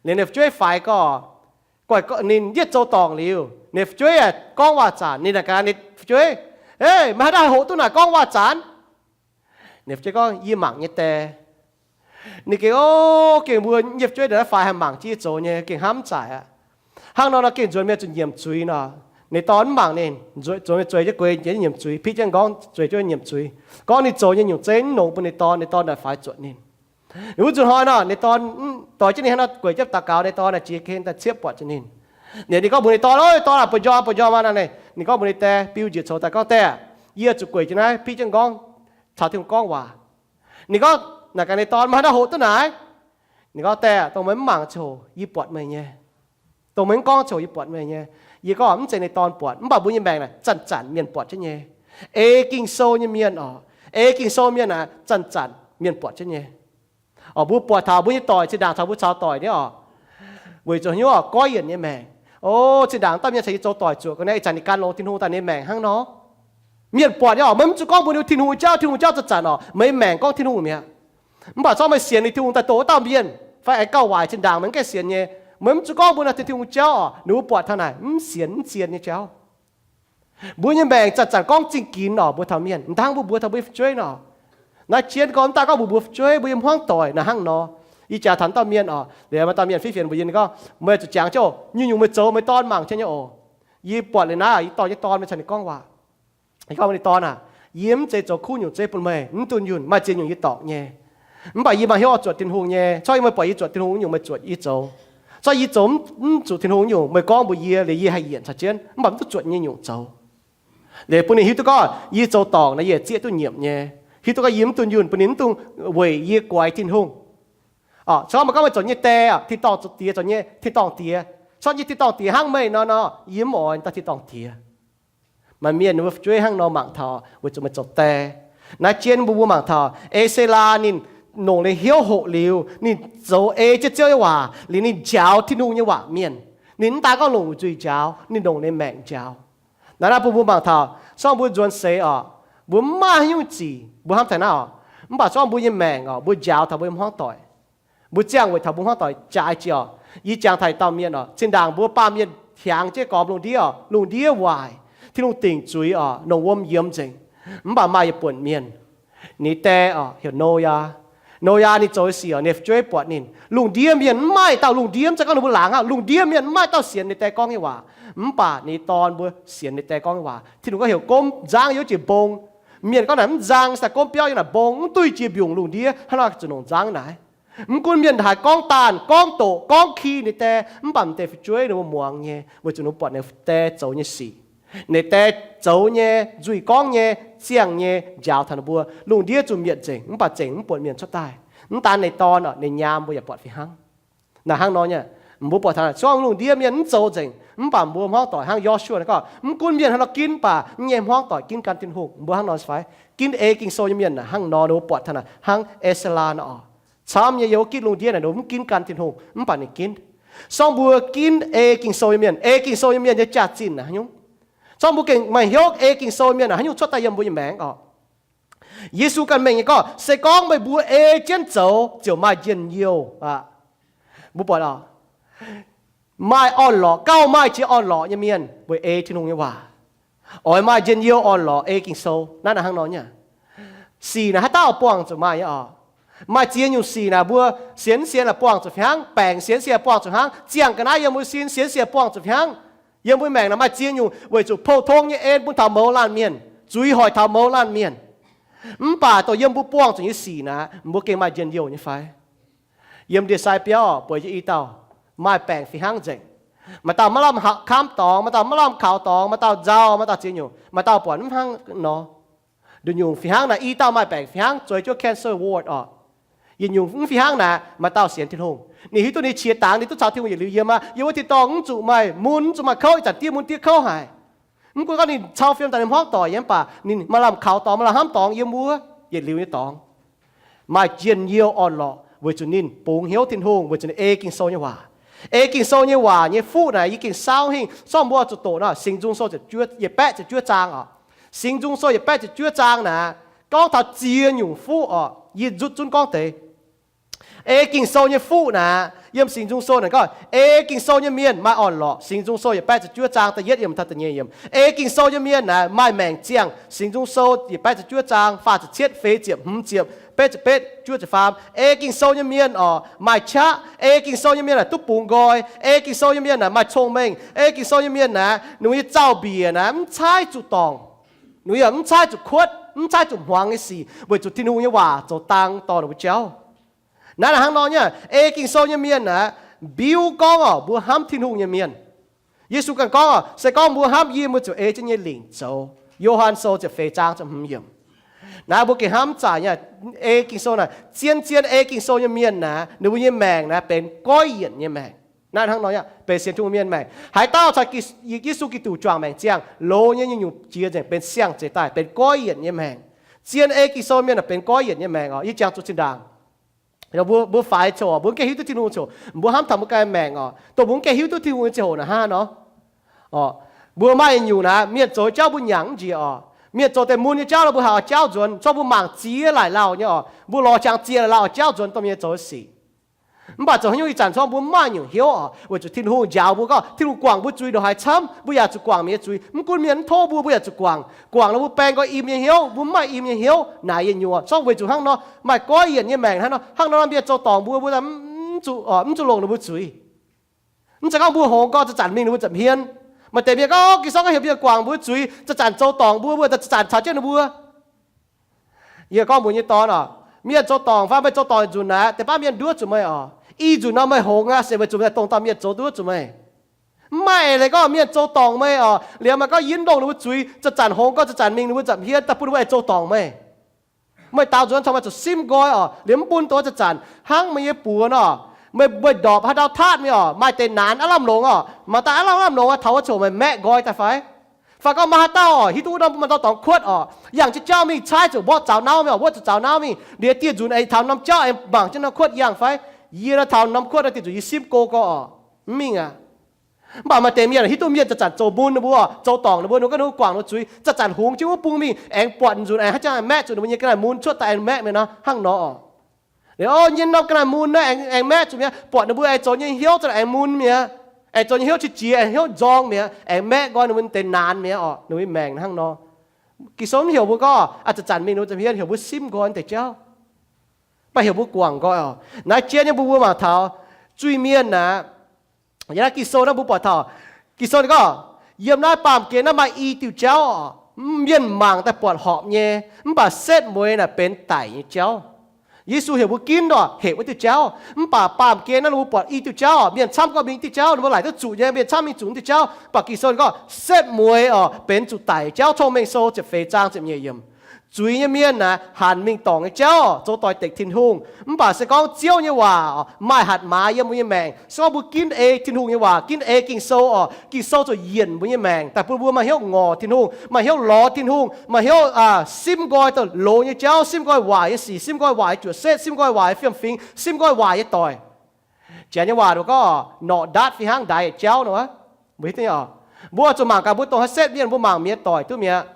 Liuz ninh fu'jueiv faix gorx, ninh yietv zoux dorngc liuz, ninh fu'jueiv yaac gorngv waac-zanc. Ninh naaic gaax ninh fu'jueiv, Ei, meih haaix dauh haih hoqc duqv naaic gorngv waac-zanc? Ninh fu'jueiv gorngv, Yie mangc nyei die. Ninh gengh, o, gengh mbuo nyei fu'jueiv naaiv faix haih mangc jienv yie zoux nyei, gengh hnamv zaaic aqv. Hnangv nor nor gengh nzuonx mienh zuqc nyiemc zuiz nor. Ninh dorn mv mangc ninh, nzuonx mienh zueiz jienv gueix jienv nyiemc zuiz, piqv jienv m'nqorngv zueiz jienv nyiemc zuiz, gorngv ninh zoux nyei nyungc zeiv mv longx bun ninh dorn, ninh dorn naaic faix zuotc ninh. Wuov nzunc hnoi nor, ninh dorn doix jienv ninh hnangv nor gueic jienv daux gaux, ninh dorn naaic jiex ken daaih ciepv buatc zuqc ninh. Liuz ninh gorngv mbuox ninh dorn, O, dorn aac, buoz-njormh, buoz-njormh aqv. Ninh gorngv mbuox ninh die, biu njiec coux daaih gorngv, Die aah, yie zuqc gueic jienv naaiv piqv jienv m'nqorngv caux Tin-Hungh gorngv waac. Ninh gorngv, naaic gaax ninh dorn, Meih haaix dauh hoqc duqv naaic? Ninh gorngv, Die aah, dongh meih mv mangc ziangh hoc yie buatc meih nyei. Dongh meih mv gorngv ziangh hoc yie buatc meih nyei. Yie gorngv mv zeiz ninh dorn buatc, mv baac mbuo nyei maengc naaic zanc-zanc mienh buatc jienv nyei. Ei Ging-Sou nyei mienh oc, ei Ging-Sou mienh naaic zanc-zanc mienh buatc jienv nyei. Oc, mbuo buatc taux mbuo nyei doic, zinh ndaangc taux mbuo caux doic nyei oc, weic zuqc haaix nyungc oc, goiv yienc nyei maengc. O, zinh ndaangc dauh mienh caux yie zoux doic zuoqc ga'naaiv, ih zanc ninh gan longx Tin-Hungh daaih, ninh maengc hnangv nor. Mienh buatc nyei oc, meih mv zuqc gorngv mbuox ninh Tin-Hungh jauv, Tin-Hungh jauv zanc-zanc oc, meih maengc gorngv Tin-Hungh mi'aqv. Mv baac corc meih sienx liuz Tin-Hungh daaih doqc wuov dauh mienh fai aengx gauh waaic zinh ndaangc meih mv gaengh sienx nyei, meih mv zuqc gorngv mbuox ninh Tin-Hungh jauv oc, ninh mbuo buatc taux naaic mv sienx mv zien nyei jauv. Mbuo nyei maengc zanc-zanc gorngv zingh ginx oc, mbuox taux mienh, mv dangv mbuo mbuox taux mbuo nyei fu'jueiv nor. Naaiv jienv gorngv mv daaih gorngv mbuo mbuox fu'jueiv, mbuo nyei hmuangv doic naaic hnangv nor. Yie jaax taux dauh mienh oc, liuz maaih dauh mienh fiev fienx mbuox yie, ninh gorngv, Meih zuqc jangx jienv oc, nyungc-nyungc meih zoux meih dorn mangc jienv nyei oc. Yie buatc liuz naaiv, yie dorh nyei dorn, meih caux ninh gorngv waac. Yie gorngv mbuox ninh dorn aac, Yie mv zeiz zoux kuv nyungc zeiv bun meih, mv dunh yunh, maaih ziex nyungc yie dorngc nyei. Mv baac yie maaih hnyouv oix zuotc Tin-Hungh nyei. Corc yie meih buatc yie zuotc Tin-Hungh nyungc meih zuotc yie zoux. Corc yie zoux mv zuqc Tin-Hungh nyungc meih gorngv mbuox yie liuz yie haih yienc caux jienv, mv baac mv duqv zuotc nyei nyungc zoux. Liuz bun ninh hiuv duqv gorngv yie zoux dorngc naaic yie zieqv duqv nyiemc nyei. Hiuv duqv gorngv yie mv dunh yunh, bun ninh mv dungx weic yie guaix Tin-Hungh. Oc, corc meih gorngv meih zoux nyei die oc, tin-dorngh zoux diex, zoux nyei tin-dorngh diex. Corc nyei tin-dorngh diex hnangv meih nor nor, yie mv oix dauh tin-dorngh diex. Maaih mienh ninh mbuo fu'jueiv hnangv nor mangc taux weic zuqc meih zoux die. Naaiv jienv mbuo mbuo mangc taux E^se^laa ninh longc ninh hnyouv hoqc liuz, ninh zoux ei jienv Ziouv nyei waac liuz, ninh njaaux Tin-Hungh nyei waac mienh. Ninh mv daan gorngv longc nzuih njaaux, ninh longc ninh maengc njaaux. Naaiv naaiv bun mbuo mangc taux, sorng mbuo nzuonx seix oc, mbuo mv maaih haaix nyungc zic mbuo hnamv taux naaiv oc. Mv baac sorng mbuo nyei maengc oc, mbuo njaaux taux mbuo nyei hmuangv doic. Mbuo ziangh weic taux mbuo hmuangv doic jaaix jiex oc. Yie jangx taux dauh mienh oc, zinh ndaangc mbuo baamh mienh hiaangx jienv gormx lungh ndiev oc, lungh ndiev waaic, Tin-Hungh dingc zuiz oc, longc wuom yiemx nzengc. Mv baac maaih yietc buonc mienh, ninh die oc heuc Noyaa. Noyaa ninh zoux nyei sic oc, ninh fu'jueiv buatc ninh. Lungh ndiev mienh mv maaih dauh, lungh ndiev mv zeiz gorngv ninh mbuo laangz aqv, lungh ndiev mienh mv maaih dauh sienx ninh die gorngv nyei waac. Mv baac ninh dorn mbuo sienx ninh die gorngv nyei waac. Tin-Hungh gorngv heuc gomv nzangv yiem wuov jiex mbong. Mienh gorngv naaic mv nzang, se gorngv biauv yiem naaic mbong, mv duqv jiex mbiungc lungh ndiev, hnangv nor zuqc longc nzangv naaic. Mv gunv mienh haaix gorngv daanh, gorngv doqc, gorngv ki ninh die, mv baac m'deix fu'jueiv ninh mbuo muangx nyei, weic zuqc ninh mbuo buatc ninh die zoux nyei sic. Ninh die zoux nyei, nzuih gorngv nyei, ziangh nyei, njaaux taux ninh mbuo. Lungh ndiev zuqc mietc nzengc, mv baac zengc mv buatc mienh cuotv daaih. Mv daan ninh dorn oc, ninh nyaam mbuo yaac buatc fih hnangv. Naaic hnangv nor nyei, mbuo buatc taux naaic, sorng lungh ndiev mienh mv zoux nzengc, mv baac mbuo hmuangv doic hnangv Yo^su^waa gorngv, mv gunv mienh haaix nor ginv, mv baac mv nyei hmuangv doic ginv gan Tin-Hungh. Mbuo hnangv nor fai? Ginv ei Ging-Sou nyei mienh naaic hnangv nor, ninh mbuo buatc taux naaic hnangv E^se^laa nor oc. Camv nyei, yiem wuov gitv lungh ndiev naaic ninh mbuo mv ginv gan Tin-Hungh, mv baac ninh ginv. Sorng mbuo ginv ei Ging-Sou nyei mienh, ei Ging-Sou nyei mienh nyei jaax-zinh naaic haaix nyungc? Sorng mbuo gengh maaih hnyouv ei Ging-Sou nyei mienh naaic haaix nyungc cuotv daaih yiem mbuo nyei maengc oc? Yesu ganh mengh nyei gorngv, se gorngv meih mbuo ei jienv zoux, ziouc maaih njien-youh aqv. Mbuo buatc oc, maaih orn-lorqc, gauh maaih jiex orn-lorqc nyei mienh weic ei Tin-Hungh nyei waac. Oix maaih njien-youh orn-lorqc ei Ging-Sou. Naaiv naaic hnangv nor nyei. Sic naaic haaix dauh buangh zuqc maaih nyei oc. Maaih ziex nyungc sic naaic mbuo sienx sienx aah buangh zuqc fih hnangv, baengc sienx sienx aah buangh zuqc hnangv, ziangh ga'naaiv yiem mbuo sin sienx sienx aah buangh zuqc fih hnangv. Yiem mbuo maengc naaic maaih ziex nyungc weic zuqc pou-tong nyei en bun taux mouz laanh mienh, zuiz hoic taux mouz laanh mienh. Mv baac dongh yiem mbuo buangh zuqc nyei sic naaic, mbuo gengh maaih njien-youh nyei fai? Yiem ndie-sai biauv bueix jienv i dauh maaih baengc fih hnangv nzengc. Maaih dauh maiv lamh kamv dorngx, maaih dauh maiv lamh kaux dorngx, maaih dauh nzauh, maaih dauh ziex nyungc, maaih dauh buatc mv hnangv nor. Nduqc nyungc fih hnangv naaic i dauh maaih baengc fih hnangv zueiz jienv cancer ward oc. Yietc nyungc mv fih hnangv naaic maaih dauh sienx Tin-Hungh. Ninh hiuv duqv ninh qiex dangx ninh duqv caux Tin-Hungh yietc liuz yiem aqv. Yiem wuov tin-dorngh mv zuqc maaih mun, mv zuqc maaih kouv, ih zanc diev mun diev kouv haic. Mv gunv gorngv ninh cau fiem daaih ninh hmuangv doic nyei, mv baac ninh maaih lamh kaux dorngx, maaih lamh hnamv dorngx yiem wuov yietc liuz nyei dorngx. Maaih njien-youh orn-lorqc weic zuqc ninh bungx hnyouv Tin-Hungh, weic zuqc ninh ei Ging-Sou nyei waac. Ei Ging-Sou nyei waac nyei fuqv naaic yie gengh saauv hingh, sorng mbuo zuqc doqc nor, Singx Nzung Sou yietc baeqv ziepc juov zaang oc. Singx Nzung Sou yietc baeqv ziepc juov zaang naaic gorngv taux ziex nyungc fuqv oc. Yie nzutv zunv gorngv deix. Ei Ging-Sou nyei fuqv naaic, yiem Singx Nzung Sou naaic gorngv, ei Ging-Sou nyei mienh maaih orn-lorqc. Singx Nzung Sou yietc baeqv ziepc juov zaang da'yietv yiemc taux da'nyeic yiemc. Ei Ging-Sou nyei mienh naaic maaih maengc ziangh. Singx Nzung Sou yietc baeqv ziepc juov zaang faah ziepc cietv, feix ziepc, hmz ziepc, betv ziepc betv, juov ziepc faam. Ei Ging-Sou nyei mienh oc maaih qaqv. Ei Ging-Sou nyei mienh naaic duqv bungx nqoi. Ei Ging-Sou nyei mienh naaic maaih cong-mengh. Ei Ging-Sou nyei mienh naaic, ninh mbuo nyei zaux-mbiec naaic mv caaiv zuqc dorngc. Ninh mbuo yaac mv caaiv zuqc kuotv, mv caaiv zuqc hmuangx nyei sic, weic zuqc Tin-Hungh nyei waac zoux dang dorh ninh mbuo jauv. Naaiv hnangv nor nyei, ei Ging-Sou nyei mienh aeqv, mbiuv gorngv oc, mbuo hnamv Tin-Hungh nyei mienh. Yesu ganh gorngv oc, se gorngv mbuo hnamv yie, mbuo ziouc ei jienv nyei lingc zoux. Yo^han Sou ziepc feix zaang ziepc hmz yiemc. Naaiv mbuo gengh hnamv zaaic nyei, ei Ging-Sou naaic, zien-zien ei Ging-Sou nyei mienh naaic, ninh mbuo nyei maengc naaic benx goiv yienc nyei maengc. Naaiv hnangv nor, benx sienx Tin-Hungh mienh maengc. Haaix dauh caux Yesu Giduc juangc maengc ziangh, loz nyei nyungc-nyungc jiex nzengc, benx siang-zeix daaih, benx goiv yienc nyei maengc. Zien ei Ging-Sou mienh naaic benx goiv yienc nyei maengc oc. Yie jangx zuqc zinh ndaangc mbuo faix coc, mbuo mv gaengh hiuv duqv Tin-Hungh coc, mbuo hnamv taux mbuo ganh maengc oc, dongh mbuo mv gaengh hiuv duqv Tin-Hungh nyei ziangh hoc naaic hnangv nor. Mbuo maaih nyungc naaic, mienh zoux jauv mbuo nyanc mv njiec oc. Mienh zoux deix mun nyei jauv nor mbuo haih oix jauv nzuonx, corc mbuo mangc ziex laaic lauh nyei oc, mbuo lorz jangx ziex laaic lauh oix jauv nzuonx dongh mienh zoux nyei sic. Mv baac zoux haaix nyungc ih zanc corc mbuo maaih nyungc hnyouv oc, weic zuqc Tin-Hungh njaaux mbuo gorngv Tin-Hungh guangc mbuo zuiz ndongc haaix camv, mbuo yaac zuqc guangc mienh nyei zuiz. Mv gunv mienh mv tov mbuo, mbuo yaac zuqc guangc. Guangc nor mbuo baeng nqoi im nyei hnyouv, mbuo mv maaih im nyei hnyouv naaic yietc nyungc oc. Corc weic zuqc hnangv nor maaih goiv yienc nyei maengc hnangv nor, hnangv nor mienh zoux dorngc mbuo, mbuo mv zuqc longc ninh mbuo zuiz. Mv zeiz gorngv mbuo hngongx gorngv zanc-zanc mingh ninh mbuo nza'hmien. Maaih deix mienh gorngv, Ging-Sou gorngv heuc mienh guangc mbuo zuiz, zanc-zanc zoux dorngc mbuo, mbuo zanc-zanc caux jienv ninh mbuo. Yie gorngv mbuox nyei dorn oc, mienh zoux dorngc fai meih zoux dorngc nzunc naaic, deix baav mienh nduov zuqc meih oc. Ih nzunc nor meih hngongx aqv, se weic zuqc meih dongh dauh mienh zoux nduov zuqc meih. Mv maaih eix leiz gorngv mienh zoux dorngc meih oc, liemh meih gorngv yie mv longc ninh mbuo zuiz, zanc-zanc hngongx gorngv zanc-zanc mingh ninh mbuo nza'hmien daaih bun ninh mbuo aengx zoux dorngc meih. Meih daaux nzuonx corc maaih zuqc simv nqoi oc, liemh mv bun dongh zanc-zanc hnangv meih nyei buoz nor, meih, meih ndorpc haaix ndau taatv mingh oc, maaih deix naanx aav lamh longx oc, maaih daaih aav lamh, aav lamh longx oc, taux wuov coc meih maeqv nqoi daaih fai? Fai gorngv maaih haaix dauh oc, hiuv duqv wuov norm maaih dauh dorngx kuotv oc, yangh jienv jauv mingh caaiv zuqc mborqv zaux nauv mingh oc, wuov zuqc zaux nauv mingh, liuz dieh nzunc aengx taux norm jauv aengx mangc jienv norm kuotv yangh fai? Yie nor taux norm kuotv nor dieh nzunc yie simv go gau oc, mv mingh aqv. Mv baac maaih deix mienh hiuv duqv mienh zanc-zanc zoux mun ninh mbuo, zoux dorngc ninh mbuo, ninh mbuo gorngv ninh mbuo guangc ninh mbuo zuiz, zanc-zanc hungx jienv wuov bung mingh aengx buatc nzunc aengx haaix jangx aengx maeqv zuqc ninh mbuo nyei ga'naaiv mun cuotv daaih aengx maeqv mi'aqv nor, hnangv nor oc. Liuz o, nyei norm ga'naaiv mun naaiv aengx, aengx maeqv zuqc mi'aqv, buatc ninh mbuo aengx zoux nyei hnyouv zanc aengx mun mi'aqv, aengx zoux nyei hnyouv qiex jiez, aengx hnyouv nzorng mi'aqv, aengx maeqv nqoi ninh mbuo deix naanx mi'aqv oc, ninh mbuo maengc hnangv nor. Ging-Sou mv heuc mbuo gorngv a'zanc-zanc mingh ninh mbuo nza'hmien, heuc mbuo simv nqoi deix jauv, mv baac heuc mbuo guangc nqoi oc. Naaiv jien nyei mbuo, mbuo mangc taux zuiz-mienh aqv. Yiem naaiv Ging-Sou naaiv mbuo buatc taux, Ging-Sou ninh gorngv, yiem naaiv baamh gen naaiv maaih i diuh jauv oc, mienh mangc daaih buatc horpc nyei, mv baac setv mueiz naaic benx daic nyei jauv. Yesu heuc mbuo ginv oc, hepc wuov diuh jauv. Mv baac baamh gen naaiv ninh mbuo buatc i diuh jauv oc, mienh camv gorngv mingh diuh jauv, ninh mbuo laaic duqv zuqc nyei, mienh camv mingh zuqc diuh jauv. Mv baac Ging-Sou ninh gorngv setv mueiz oc, benx zuqc daic nyei jauv. Cong-Mengh Sou ziepc feix zaang ziepc nyeic yiemc. Zuiz nyei mienh naaic hanc mingh dorngc nyei jauv oc, zoux doix-dekc Tin-Hungh. Mv baac se gorngv Ziouv nyei waac oc maaih hatc maaz yiem mbuo nyei maengc, se gorngv mbuo ginv ei Tin-Hungh nyei waac, ginv ei Ging-Sou oc, Ging-Sou ziouc yienc mbuo nyei maengc daaih bun mbuo maaih hnyouv ngorc Tin-Hungh, maaih hnyouv lorz Tin-Hungh, maaih hnyouv, aa, simv nqoi dongh loz nyei jauv, simv nqoi waaic nyei sic, simv nqoi waaic nyei juoqc setv, simv nqoi waaic nyei fiem-fingx, simv nqoi waaic nyei doic. Janx nyei waac ninh gorngv, norqc ndaatv fih hnangv ndaix yietc jauv nor. Mbuo hiuv duqv nyei oc. Mbuo zuqc mangc gaax mbuo dongh haaix setv mienh, mbuo mangc mi'aqv, doic duqv mi'aqv.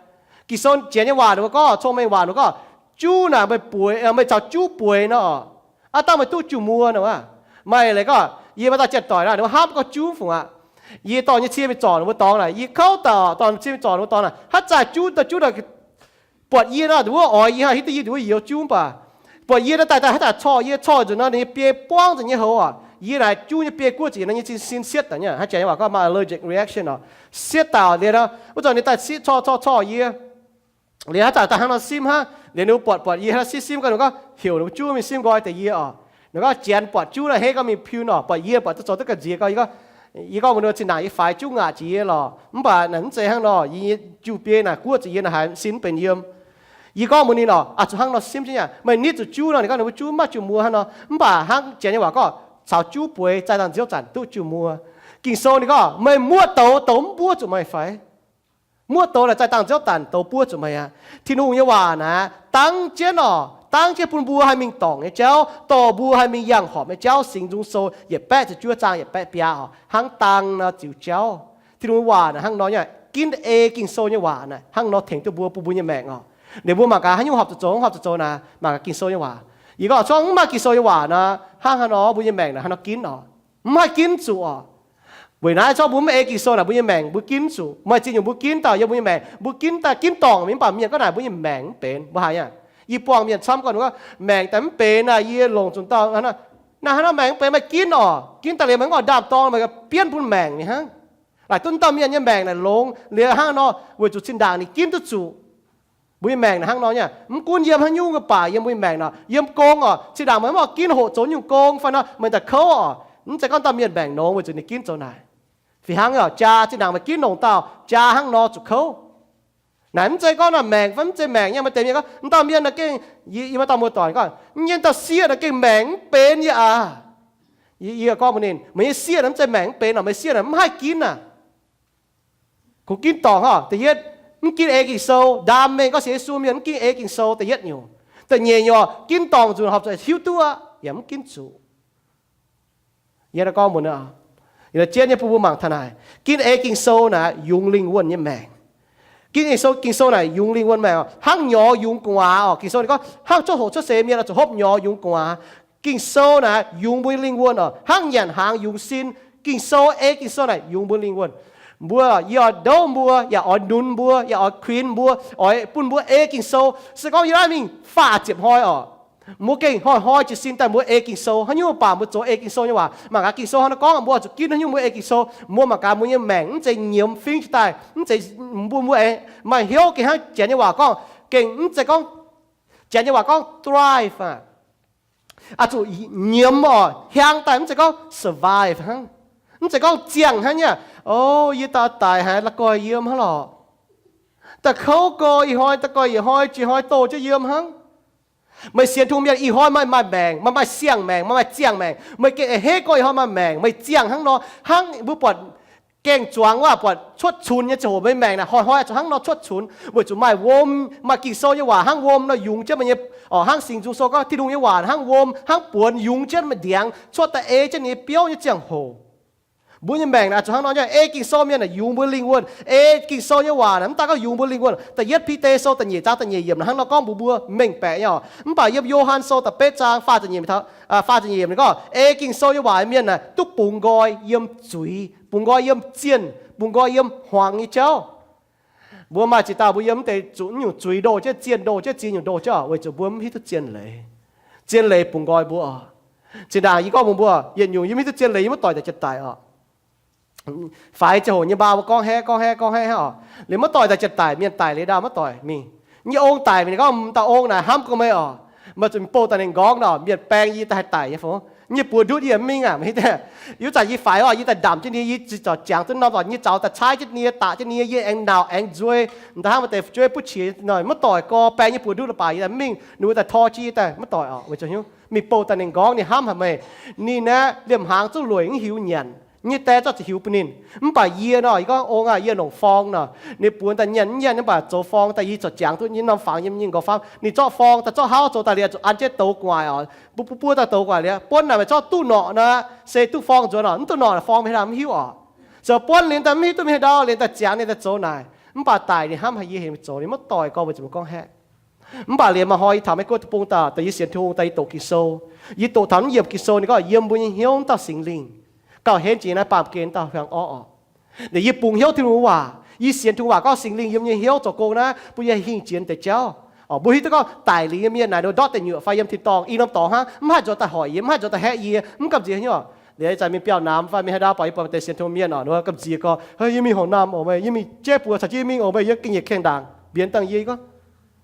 Ging-Sou janx nyei waac ninh mbuo gorngv, cong-mengh waac ninh mbuo gorngv, juv naaic meih bueix, meih caux juv bueix nor, aav dangh meih duqv jiu muo nor aqv. Maaih leiz gorngv yie maaih dauh janx-doic naaic, ninh mbuo hnamv gorngv juv fungc aqv. Yie dorh nyei cie mingh zorc ninh mbuo dorngx naaic, yie kouv daaih dorh cie mingh zorc ninh mbuo dorngx naaic, haaix zanc juv daaih, juv daaih buatc yie nor, ninh mbuo oix yie hnangv, hiuv duqv yie, ninh mbuo youz juv mv baac buatc yie nor daaih, daaih haaix zanc corc yie, corc nzunc nor ninh nyei biei buangv nzengc nyei houx oc. Yie naaic juv nyei biei guoqv zuqc yie nor nyei sin, sin sietv daaih nyei. Haaix janx nyei waac gorngv maaih allergic reaction oc. Sietv daaih oc, liuz wuov zanc ninh daaih sietv corc, corc, corc yie. Liuz haaix zanc daaih hnangv nor simv hnangv, liuz ninh mbuo buatc, buatc yie hnangv simv, simv gorngv ninh gorngv heuc ninh mbuo juv mingh simv nqoi deix yie oc. Ninh gorngv janx buatc juv naaic hei gorngv mingh piu nor, buatc yie buatc duqv zoux duqv ga'nziex gorngv, yie gorngv, yie gorngv mbuox ninh, zinh ndaangc yie faix juv ngaatc jiex yie lorqc, mv baac naaic mv zeiz hnangv nor, yie nyei juv biei naaic guoqv zuqc yie naaic haiz sin benx yiem. Yie gorngv mbuox ninh oc, aa, zuqc hnangv nor simv jienv nyei, meih nitv zuqc juv nor, ninh gorngv ninh mbuo juv maiv jiu muo hnangv nor, mv baac hnangv janx nyei waac gorngv caux juv bueix zaih dangh nziouv zanc duqv jiu muo. Ging-Sou ninh gorngv meih muoqv douz, douz mv mbuov zuqc meih fai? Muoqv douz naaic zaih dangh nziouv zanc douz buov zuqc meih aqv. Tin-Hungh nyei waac naaic dangv jienv oc, Hnangv jienv bun mbuo haih mingh dorngc nyei jauv, dorh mbuo haih mingh yangh horpc nyei jauv, Singx Nzung Sou yietc baeqv ziepc juov zaang yietc baeqv biaa oc, hnangv dangh nor ziux jauv. Tin-Hungh nyei waac naaic hnangv nor nyei, ginv ei Ging-Sou nyei waac naaic hnangv nor tengx duqv mbuo, bun mbuo nyei maengc oc. Ninh mbuo mangc gaax haaix nyungc horpc zuqc zoux, horpc zuqc zoux naaic, mangc gaax Ging-Sou nyei waac. Yie gorngv cuotv mv maaih Ging-Sou nyei waac nor, hnangv haaix nor mbuo nyei maengc naaic hnangv nor ginv oc. Mv haih ginv zuqc oc. Weic naaiv cuotv mbuo mv ei Ging-Sou naaic mbuo nyei maengc mbuo ginv zuqc. Maaih ziex nyungc mbuo ginv daaih yiem mbuo nyei maengc, mbuo ginv daaih ginv dorngc mingh, mv baac mienh gorngv naaic mbuo nyei maengc mv benx, mbuo haiz aqv. Yie buangh mienh camv gorngv, gorngv maengc daaih mv benx naaic, yie longc zunc dauh naaic hnangv nor maengc mv benx, meih ginv oc. Ginv daaih liuz meih mv oix ndaam-dorng, meih ganh bienv bun maengc mingh hnangv. Laaic duqv dauh mienh nyei maengc naaic longx liuz hnangv nor weic zuqc zinh ndaangc ninh ginv duqv zuqc. Mbuo nyei maengc naaic hnangv nor nyei, mv gunv yiem haaix nyungc nyei baac yiem mbuo nyei maengc naaic, yiem gong oc, zinh ndaangc meih mv oix ginv hoqc zoux nyungc gong fai nor, meih daaih kouv oc. Mv zeiz gorngv dauh mienh maengc longx weic zuqc ninh ginv zoux naaic. Fih hnangv oc, jaa zinh ndaangc meih ginv longc dauh jaa hnangv nor zuqc kouv. Naaic mv zeiz gorngv naaic maengc fai mv zeiz maengc nyei, maaih deix mienh gorngv dauh mienh naaic gengh, yie, yie maaih dauh muoz-doic gorngv, nyei dauh sieqv naaic gengh maengc mv benx nyei aqv. Yie, yie gorngv mbuox ninh, meih nyei sieqv naaic mv zeiz maengc mv benx oc, meih sieqv naaic mv haih ginv aqv. Kungx ginv dorngc oc. Da'yietv, mv ginv ei Ging-Sou. Ndaam mengh gorngv sienx Yesu mienh mv ginv ei Ging-Sou da'yietv nyungc. Da'nyeic nyungc, ginv dorngc nzunc horpc zuqc hiuv duqv aqv, yaac mv ginv zuqc. Yie gorngv mbuox, yie jienv nyei bun mbuo mangc taux naaic, ginv ei Ging-Sou naaic yungz lingh wuonh nyei maengc. Ginv ei Ging-Sou, Ging-Sou naaic yungz lingh wuonh maengc oc. Hnangv nyorx yungz gu'nguaaz oc. Ging-Sou ninh gorngv hnangv cuotv hoqc cuotv seix mienh oix zuqc hopv nyorx yungz gu'nguaaz. Ging-Sou naaic yungz mbuo lingh wuonh oc. Hnangv nyanc hnaangx yungz sin. Ging-Sou, ei Ging-Sou naaic yungz mbuo lingh wuonh. Mbuo, yie oix ndouv mbuo, yaac oix nunz mbuo, yaac oix kuinx mbuo, oix bun mbuo ei Ging-Sou. Se gorngv yie naaiv mingh faah ziepc hnoi oc, mbuo gengh hnoi-hnoi jiez sin daaih mbuo ei Ging-Sou. Haaix nyungc baac mbuo zoux ei Ging-Sou nyei waac. Mangc gaax Ging-Sou hnangv nor gorngv, mbuo oix zuqc ginv haaix nyungc mbuo ei Ging-Sou. Mbuo mangc gaax mbuo nyei maengc mv zeiz nyiemz fingx jiez daaih, mv zeiz mbuo, mbuo, maaih hnyouv gengh hnangv Janx nyei waac gorngv, gengh mv zeiz gorngv, Janx nyei waac gorngv thrive aqv. Oix zuqc nyiemz oc, hiaang daaih, mv zeiz gorngv survive hnangv. Mv zeiz gorngv ziangh hnangv nyei. O, yie daaih daic haic, la'guaih yiem hnangv lorqc. Daaih kouv gorx, ih hnoi daaih gorx, ih hnoi jiex hnoi doh jienv yiem hnangv. Meih sienx Tin-Hungh mienh, ih hnoi meih maaih maengc, meih maaih siang-maengc, meih maaih ziangh maengc, meih gengh a'hneiv gorngv ih hnoi maaih maengc, meih ziangh hnangv nor. Hnangv mbuo buatc gaeng-zuangx wuov, buatc cuotv cunx nyei ziangh hoc, meih maengc naaic hnoi-hnoi zuqc hnangv nor cuotv cunx, weic zuqc maaih wuom, maaih Ging-Sou nyei waac hnangv wuom nor yungz jienv meih nyei, oc, hnangv Singx Nzung Sou gorngv Tin-Hungh nyei waac hnangv wuom hnangv buonx yungz jienv meih ndiangx cuotv daaih ei jienv ninh nyei biouv nyei ziangh hoc. Mbuo nyei maengc naaic zuqc hnangv nor nyei. Ei Ging-Sou mienh naaic yungz mbuo lingh wuonh. Ei Ging-Sou nyei waac naaic mv daaih gorngv yungz mbuo lingh wuonh. Da'yietv Bide Sou da'nyeic zaang da'nyeic yiemc hnangv nor gorngv mbuox mbuo mengh baeqc nyei oc. Mv baac yiem Yo^han Sou da'betv zaang faah ziepc nyeic, faah ziepc nyeic yiemc ninh gorngv ei Ging-Sou nyei waac nyei mienh naaic duqv bungx nqoi yiem zuiz, bungx nqoi yiem zienh, bungx nqoi yiem hmuangx nyei jauv. Mbuo maaih ziex dauh mbuo yiem mv deix zuqc nyungc zuiz ndoh jienv, zienh ndoh jienv, ziex nyungc ndoh jienv oc, weic zuqc mbuo mv hiuv duqv zien leiz. Zien leiz bungx nqoi mbuo oc. Zinh ndaangc yie gorngv mbuox mbuo, yietc nyungc yie mv hiuv duqv zien leiz yie maiv doic daaih janx-daic oc. Faix ziangh hoc nyei maa mbuo gorngv haeqv, gorngv haeqv, gorngv haeqv oc. Liuz maiv doic daaih janx-daic, mienh daic liuz ndau maiv doic mingh. Yie ong daic mingh, ninh gorngv, dauh ong naaic hnamv gorngv meih oc. Meih zuqc bouh daaih ninh nqorngv nor, mienh baeng yie daaih haih daic nyei fov. Yie buoz ndutv yie mv mingh aqv. Yie zanc yie faix oc, yie daaih ndamc jienv nie, yie ziouc jangx duqv norm dorngx, yie zaux daaih caaiv jienv nie, daqc jienv nie, yie aengx nauc aengx nzuei. M'daaih hnangv maaih deix fu'jueiv butv qiex nor, maiv doic gorx, baeng yie buoz ndutv la'baac yie daaih mv mingh, ninh mbuo daaih tor jienv yie daaih maiv doic oc. Weic zuqc hnyouv mingh bouh daaih ninh nqorngv, ninh hnamv haic meih. Ninh aeqv, liemh hnaangx zungv lueic mv hiuv nyanc. Nyei die zorqv zuqc hiuv bun ninh. Mv baac yie nor, yie gorngv ong aah, yie longc forng nor, ninh buonx daaih nyanc mv nyanc, mv baac zoux forng daaih yie ziouc jangx duqv nyei norm fangx yiem nyei nqox faam. Ninh zorqv forng daaih zorqv hauv zoux daaih liuz zuqc an jienv douz gu'nguaaic oc. Mbuo, mbuo, mbuo daaih douz gu'nguaaic liuz, buonv naaic meih zorqv duqv norqc nor, se duqv forng nzuonx oc. Mv duqv norqc naaic forng mingh haaix daaih mv hiuv oc. Zoux buonv liuz daaih mv hiuv duqv mingh haaix dau, liuz daaih ziangx ninh daaih zoux naaic. Mv baac daic ninh hnamv haic yie heuc meih zoux, ninh maiv doic gorx, weic zuqc meih gorngv haeqv. Mv baac liuz maaih hnoi yie taux Meiv Guoqv deic-bung daaih, daaih yie sienx Tin-Hungh daaih yie doqc Ging-Sou. Yie doqc taux naaiv yiemc Ging-Sou ninh gorngv yiem mbuo nyei hnyouv wuov dauh Singx Lingh gauh henv jiex naaiv baamh gen dauh hiuang orqv oc. Liuz yie bungx hnyouv Tin-Hungh waac, yie sienx Tin-Hungh waac gorngv Singx Lingh yiem nyei hnyouv zoux gong naaiv bun yie hingh jiex deix jauv. Oc, mbuo hiuv duqv gorngv daic liuz nyei mienh naaic nduov ndortv deic nyuoqc fai yiem tin-dorngh i norm dorngx hnangv, mv haih nzuonx daaih hoic yie, mv haih nzuonx daaih haeqv yie, mv gamh nziex hnyouv. Liuz ih zanc mingh biauv-namx fai mingh haaix ndau buatc yie buatc maaih deix sienx Tin-Hungh mienh oc, nduov gamh nziex gorngv, Hei, yie mingh horngh naamh oc meih, yie mingh jeiv buoz caux jienv yie mingh oc meih, yie gengh nyiec kaengh ndaangc mbienx dangh yie gorngv,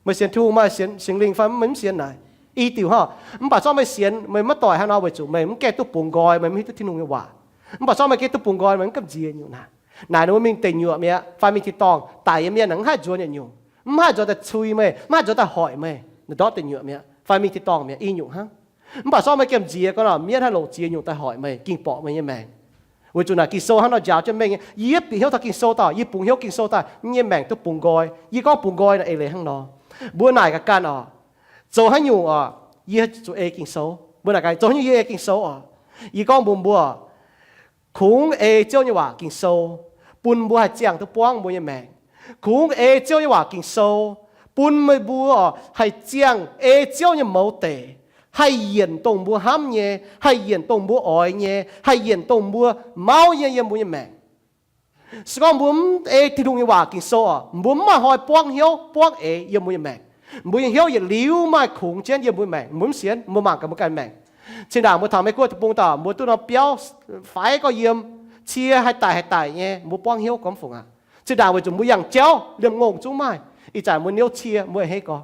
Meih sienx Tin-Hungh maah? Sienx Singx Lingh fai mv sienx naaic? I diuc hnangv. Mv baac zorqv meih sienx, meih maiv doic hnangv nor weic zuqc meih mv gaengh duqv bungx nqoi, meih mv hiuv duqv Tin-Hungh nyei waac. Mv baac zorqv meih gaengh duqv bungx nqoi, meih mv gamh nziex nyungc naaic. Naaic ninh mbuo mingh deic nyuoqc mi'aqv fai mingh tin-dorngh, daic nyei mienh mv haih nzuonx yietc nyungc, mv haih nzuonx daaih cui meih, mv haih nzuonx daaih hoic meih, ndortv deic nyuoqc mi'aqv fai mingh tin-dorngh mi'aqv, i nyungc hnangv. Mv baac zorqv meih gamh nziex gorngv nor, mienv haaix longc ziex nyungc daaih hoic meih, ging borqc meih nyei maengc. Weic zuqc naaic Ging-Sou hnangv nor njaaux jienv mengh nyei. Yie bieqc hnyouv taux Ging-Sou daaih, yie bungx hnyouv Ging-Sou daaih, yie nyei maengc duqv bungx nqoi. Yie gorngv bungx nqoi naaic eix leiz hnangv nor. Mbuo naaic ga'ganh oc, Zoux haaix nyungc oc, yie zuqc ei Ging-Sou. Mbuo naaic gaax, zoux haaix nyungc yie ei Ging-Sou oc? Yie gorngv mbuox mbuo, kungx ei Ziouv nyei waac Ging-Sou bun mbuo haih ziangh duqv buangv mbuo nyei maengc. Kungx ei Ziouv nyei waac Ging-Sou bun meih mbuo haih ziangh ei Ziouv nyei mouz deic, haih yienc dongh mbuo hnamv nyei, haih yienc dongh mbuo oix nyei, haih yienc dongh mbuo mauv nyei yiem mbuo nyei maengc. Se gorngv mbuo mv ei Tin-Hungh nyei waac Ging-Sou oc, mbuo mv maaih hnoi buangv hnyouv buangv eix yiem mbuo nyei maengc. Mbuo nyei hnyouv yietc liuz maaih kungx jienv yiem mbuo maengc, mbuo mv sienx, mbuo mangc gaax mbuo ganh maengc. Zinh ndaangc mbuo taux Meiv Guoqv deic-bung daaih, mbuo duqv norm biauv faix gorx yiem, cie haih daic haih daic nyei, mbuo buangv hnyouv gormx fungc aqv. Zinh ndaangc weic zuqc mbuo yangh jauv liemh ngongh zungv maaih. Ih zanc mbuo niouv cie mbuo a'hneiv gorx.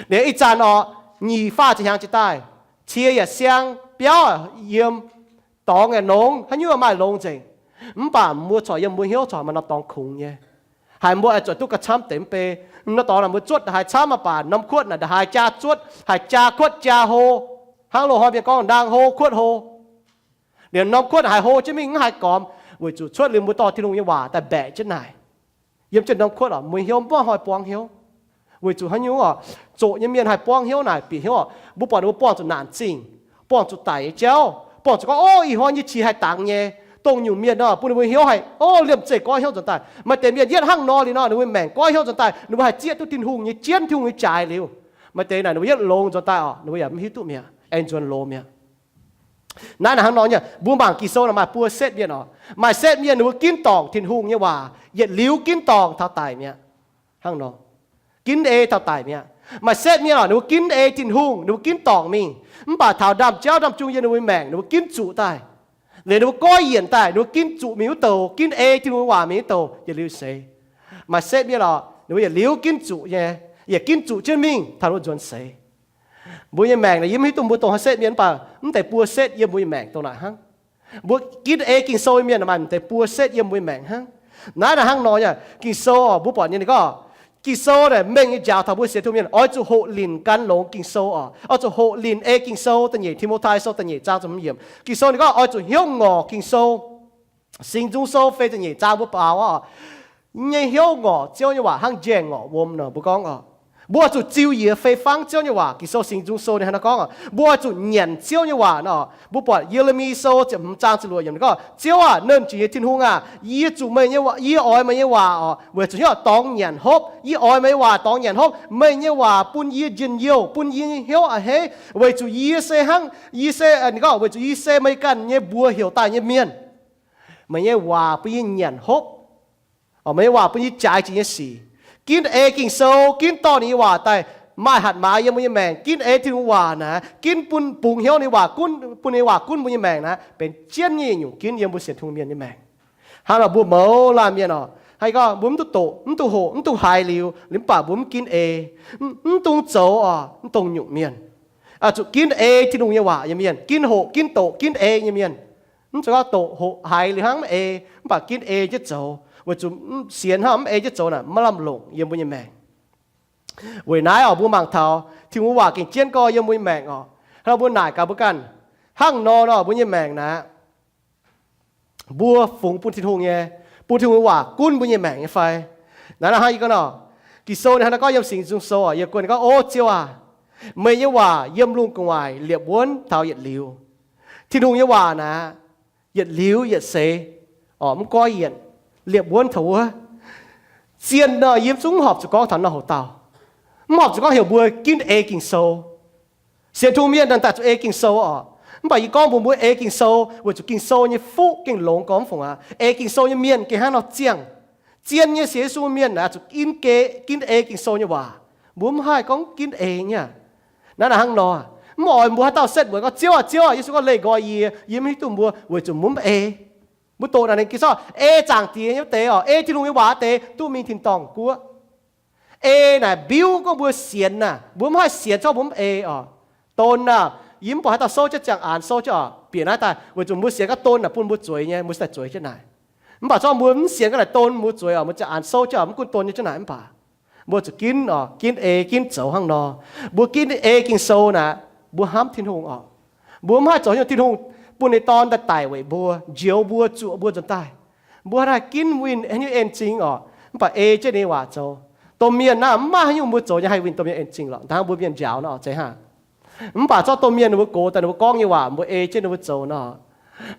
Liuz ih zanc oc, nyic faah ziepc hnyangx jiex daaih, cie yaac siang, biauv yiem, dorngx yaac longx, haaix nyungc maaih longx nzengc. Mv baac mbuo corc yiem mbuo hnyouv corc maaih norm dorngx kungx nyei. Haiz mbuo oix zuqc duqv gauh camv deix mv bei. Norm dorngx naaic mbuo zuotv nda'haaix camv, mv baac norm kuotv naaic nda'haaix jaa zuotv, haiz jaa kuotv jaa hlo. Hnangv loz-hnoi mienh gorngv ndaang hlo kuotv hlo. Liuz norm kuotv haiz hlo jienv mingh mv haih gormx, weic zuqc cuotv liuz mbuo dorh Tin-Hungh nyei waac daaih mbaeqc jienv naaic. Yiem jienv norm kuotv oc, mbuo hnyouv mv maaih hnoi buangv hnyouv. Weic zuqc haaix nyungc oc, zoqc nyei mienh haih buangv hnyouv naaic bieqc hnyouv oc, mbuo buatc ninh mbuo buangh zuqc naanc zingh, buangh zuqc daic nyei jauv, buangh zuqc gorngv, o, ih hnoi nyei qiex haih dangx nyei. Dongh nyungc mienh nor, bun ninh mbuo hnyouv haih, o, liemh zeih goiv hnyouv nzuonx daaih. Maaih deix mienh yietv hnangv nor liuz nor, ninh mbuo maengc goiv hnyouv nzuonx daaih, ninh mbuo haih zieqv duqv Tin-Hungh nyei, jienv Tin-Hungh nyei jaaix liuz. Maaih deix naaic ninh mbuo yietv longx nzuonx daaih oc, ninh mbuo yaac mv hiuv duqv mi'aqv, aengx nzuonx loz mi'aqv. Naaiv naaic hnangv nor nyei, mbuo mangc Ging-Sou naaic maaih buo setv mienh oc. Maaih setv mienh ninh mbuo ginv dorngc Tin-Hungh nyei waac, yietc liuz ginv dorngc taux daic mi'aqv. Hnangv nor, ginv ei taux daic mi'aqv. Maaih setv mienh oc, ninh mbuo ginv ei Tin-Hungh, ninh mbuo ginv dorngc mingh, mv baac taux ndaamv-jauv ndaamv-jung yiem ninh mbuo maengc ninh mbuo ginv zuqc daaih. Liuz ninh mbuo goiv yienc daaih, ninh mbuo ginv zuqc mingh wuov douc, ginv ei Tin-Hungh nyei waac mingh wuov douc, yietc liuz seix. Maaih setv mienh oc, ninh mbuo yietc liuz ginv zuqc nyei, yaac ginv zuqc jienv mingh taux ninh mbuo nzuonx seix. Mbuo nyei maengc naaic yie mv hiuv duqv mbuo dongh haaix setv mienh, mv baac mv deix buo setv yiem mbuo nyei maengc dongh naaic hnangv. Mbuo ginv ei Ging-Sou nyei mienh maaih mv deix buo setv yiem mbuo nyei maengc hnangv. Naaiv naaic hnangv nor nyei, Ging-Sou oc, mbuo buatc nyei ninh gorngv, Ging-Sou naaic mengh nyei njaaux taux mbuo sienx Tin-Hungh mienh oix zuqc hoqc linc gan longx Ging-Sou oc, oix zuqc hoqc linc ei Ging-Sou. Da'nyeic Ti^mo^tai Sou da'nyeic zaang ziepc hmz yiemc, Ging-Sou ninh gorngv oix zuqc hnyouv ngorc Ging-Sou. Singx Nzung Sou feix ziepc nyeic zaang mbuo baaux oc, nyei hnyouv ngorc Ziouv nyei waac hnangv njaengh ngorc wuom nor mbuo gorngv oc. Mbuo oix zuqc ziux yiez fei fangv Ziouv nyei waac. Ging-Sou Singx Nzung Sou ninh hnangv naaiv gorngv oc, mbuo oix zuqc nyanc Ziouv nyei waac nor. Mbuo buatc Ye^le^mi Sou ziepc hmz zaang ziepc luoqc yiemc ninh gorngv, Ziouv aac, nernh jiex nyei Tin-Hungh aah! Yie zuqc meih nyei, yie oix meih nyei waac oc, weic zuqc hnyouv dorngx nyanc hopv. Yie oix meih nyei waac dorngx nyanc hopv. Meih nyei waac bun yie njien-youh, bun yie nyei hnyouv a'hneiv, weic zuqc yie se hnangv, yie se, ninh gorngv, weic zuqc yie se meih ganh nyei mbuox heuc daaih nyei mienh. Meih nyei waac bun yie nyanc hopv. Meih nyei waac bun yie jaaix jiex nyei sic. Ginv ei Ging-Sou, ginv dorh ninh nyei waac daaih maaih hatc maaz yiem mbuo nyei maengc. Ginv ei Tin-Hungh waac naaic, ginv bun bungx hnyouv ninh waac gunv, bun ninh waac gunv mbuo nyei maengc naaiv, benx jienv nyei nyungc ginv yiem mbuo sienx Tin-Hungh mienh nyei maengc. Hnangv nor mbuo mouz laanh mienh oc, haih gorngv mbuo mv duqv doqc, mv duqv hoqc, mv duqv haiz liuz, liuz mv baac mbuo mv ginv ei, mv dungx zoux oc, mv dongh nyungc mienh. Oix zuqc ginv ei Tin-Hungh nyei waac nyei mienh, ginv hoqc, ginv doqc, ginv ei nyei mienh. Mv zeiz gorngv doqc hoqc haiz liuz hnangv mv ei, mv baac ginv ei jienv zoux, weic zuqc sienx hnangv mv ei jienv zoux naaic maiv lamh longc yiem mbuo nyei maengc. Weic naaiv oc, mbuo mangc taux Tin-Hungh waac gengh jienv gorx yiem mbuo nyei maengc oc. Hnangv mbuo naaic gaax mbuo ganh, hnangv nor nor mbuo nyei maengc naaic, mbuo fungx bun Tin-Hungh nyei, bun Tin-Hungh waac gunv mbuo nyei maengc nyei fai? Naaiv hnangv yie gorngv nor, Ging-Sou ninh hnangv naaiv gorngv yiem Singx Nzung Sou oc, yie gorngv, O Ziouv aac, meih nyei waac yiem lungh gu'nguaaic liepc wuonv taux yietc liuz. Tin-Hungh nyei waac naaic, yietc liuz yietc seix, mv goiv yienc, liepc wuonv taux wuov. Zien nor yie zungv mv horpc zuqc gorngv taux nor hoc dauh. Mv horpc zuqc gorngv heuc mbuo ginv ei Ging-Sou. Sienx Tin-Hungh mienh daaih zuqc ei Ging-Sou oc. Mv baac yie gorngv mbuox mbuo ei Ging-Sou weic zuqc Ging-Sou nyei fuqv gengh longx gormx fungc aqv. Ei Ging-Sou nyei mienh gengh hnangv nor ziangh. Zien nyei sienx Yesu mienh naaic zuqc ginv ei Ging-Sou nyei waac. Mbuo mv haih gorngv ginv ei nyei aqv. Naaiv naaic hnangv nor, mv oix mbuo haaix dauh setv mueiz gorngv, Ziouv aah, Ziouv aah, Yesu gorngv leih nqoi yie, yie mv hiuv duqv mbuo, weic zuqc mbuo mv ei. Mbuo doqc naaic ninh gin zorqv ei Zaangc Diex nyei wuov deix oc, ei Tin-Hungh nyei waac wuov deix duqv mingh tin-dorngh guoqv. Ei naaic mbiuv gorngv mbuo sienx naaic, mbuo mv haih sienx corc mbuo mv ei oc. Don aah, yie mv buatc haaix dauh souv jienv ziangh aanx souv jienv oc. Bieqc naaiv daaih weic zuqc mbuo sienx gorngv don naaic bun mbuo zueiz nyei, mbuo se daaih zueiz jienv naaic. Mv baac corc mbuo mv sienx gorngv naaic don mbuo zueiz oc, mbuo ziangh aanx souv jienv oc, mv gunv don nyei jienv naaic mv baac mbuo zuqc ginv oc, ginv ei ginv zoux hnangv nor. Mbuo ginv ei Ging-Sou naaic, mbuo hnamv Tin-Hungh oc. Mbuo mv haih zoux hnyouv Tin-Hungh bun ninh Dorn daaih daic weic mbuo, njoux mbuo, zuoqc mbuo nzuonx daaih. Mbuo haih ginv winh hnyouv en zingh oc, mv baac ei jienv ninh waac zoux. Domh mienh naaiv mv maaih haaix nyungc mbuo zoux nyei haih winh domh mienh en zingh lorqc. Hnangv mbuo mienh njaaux nor, zeiz hnangv. Mv baac zorqv domh mienh ninh mbuo gox daaih, ninh mbuo gorngv nyei waac, mbuo ei jienv ninh mbuo zoux nor,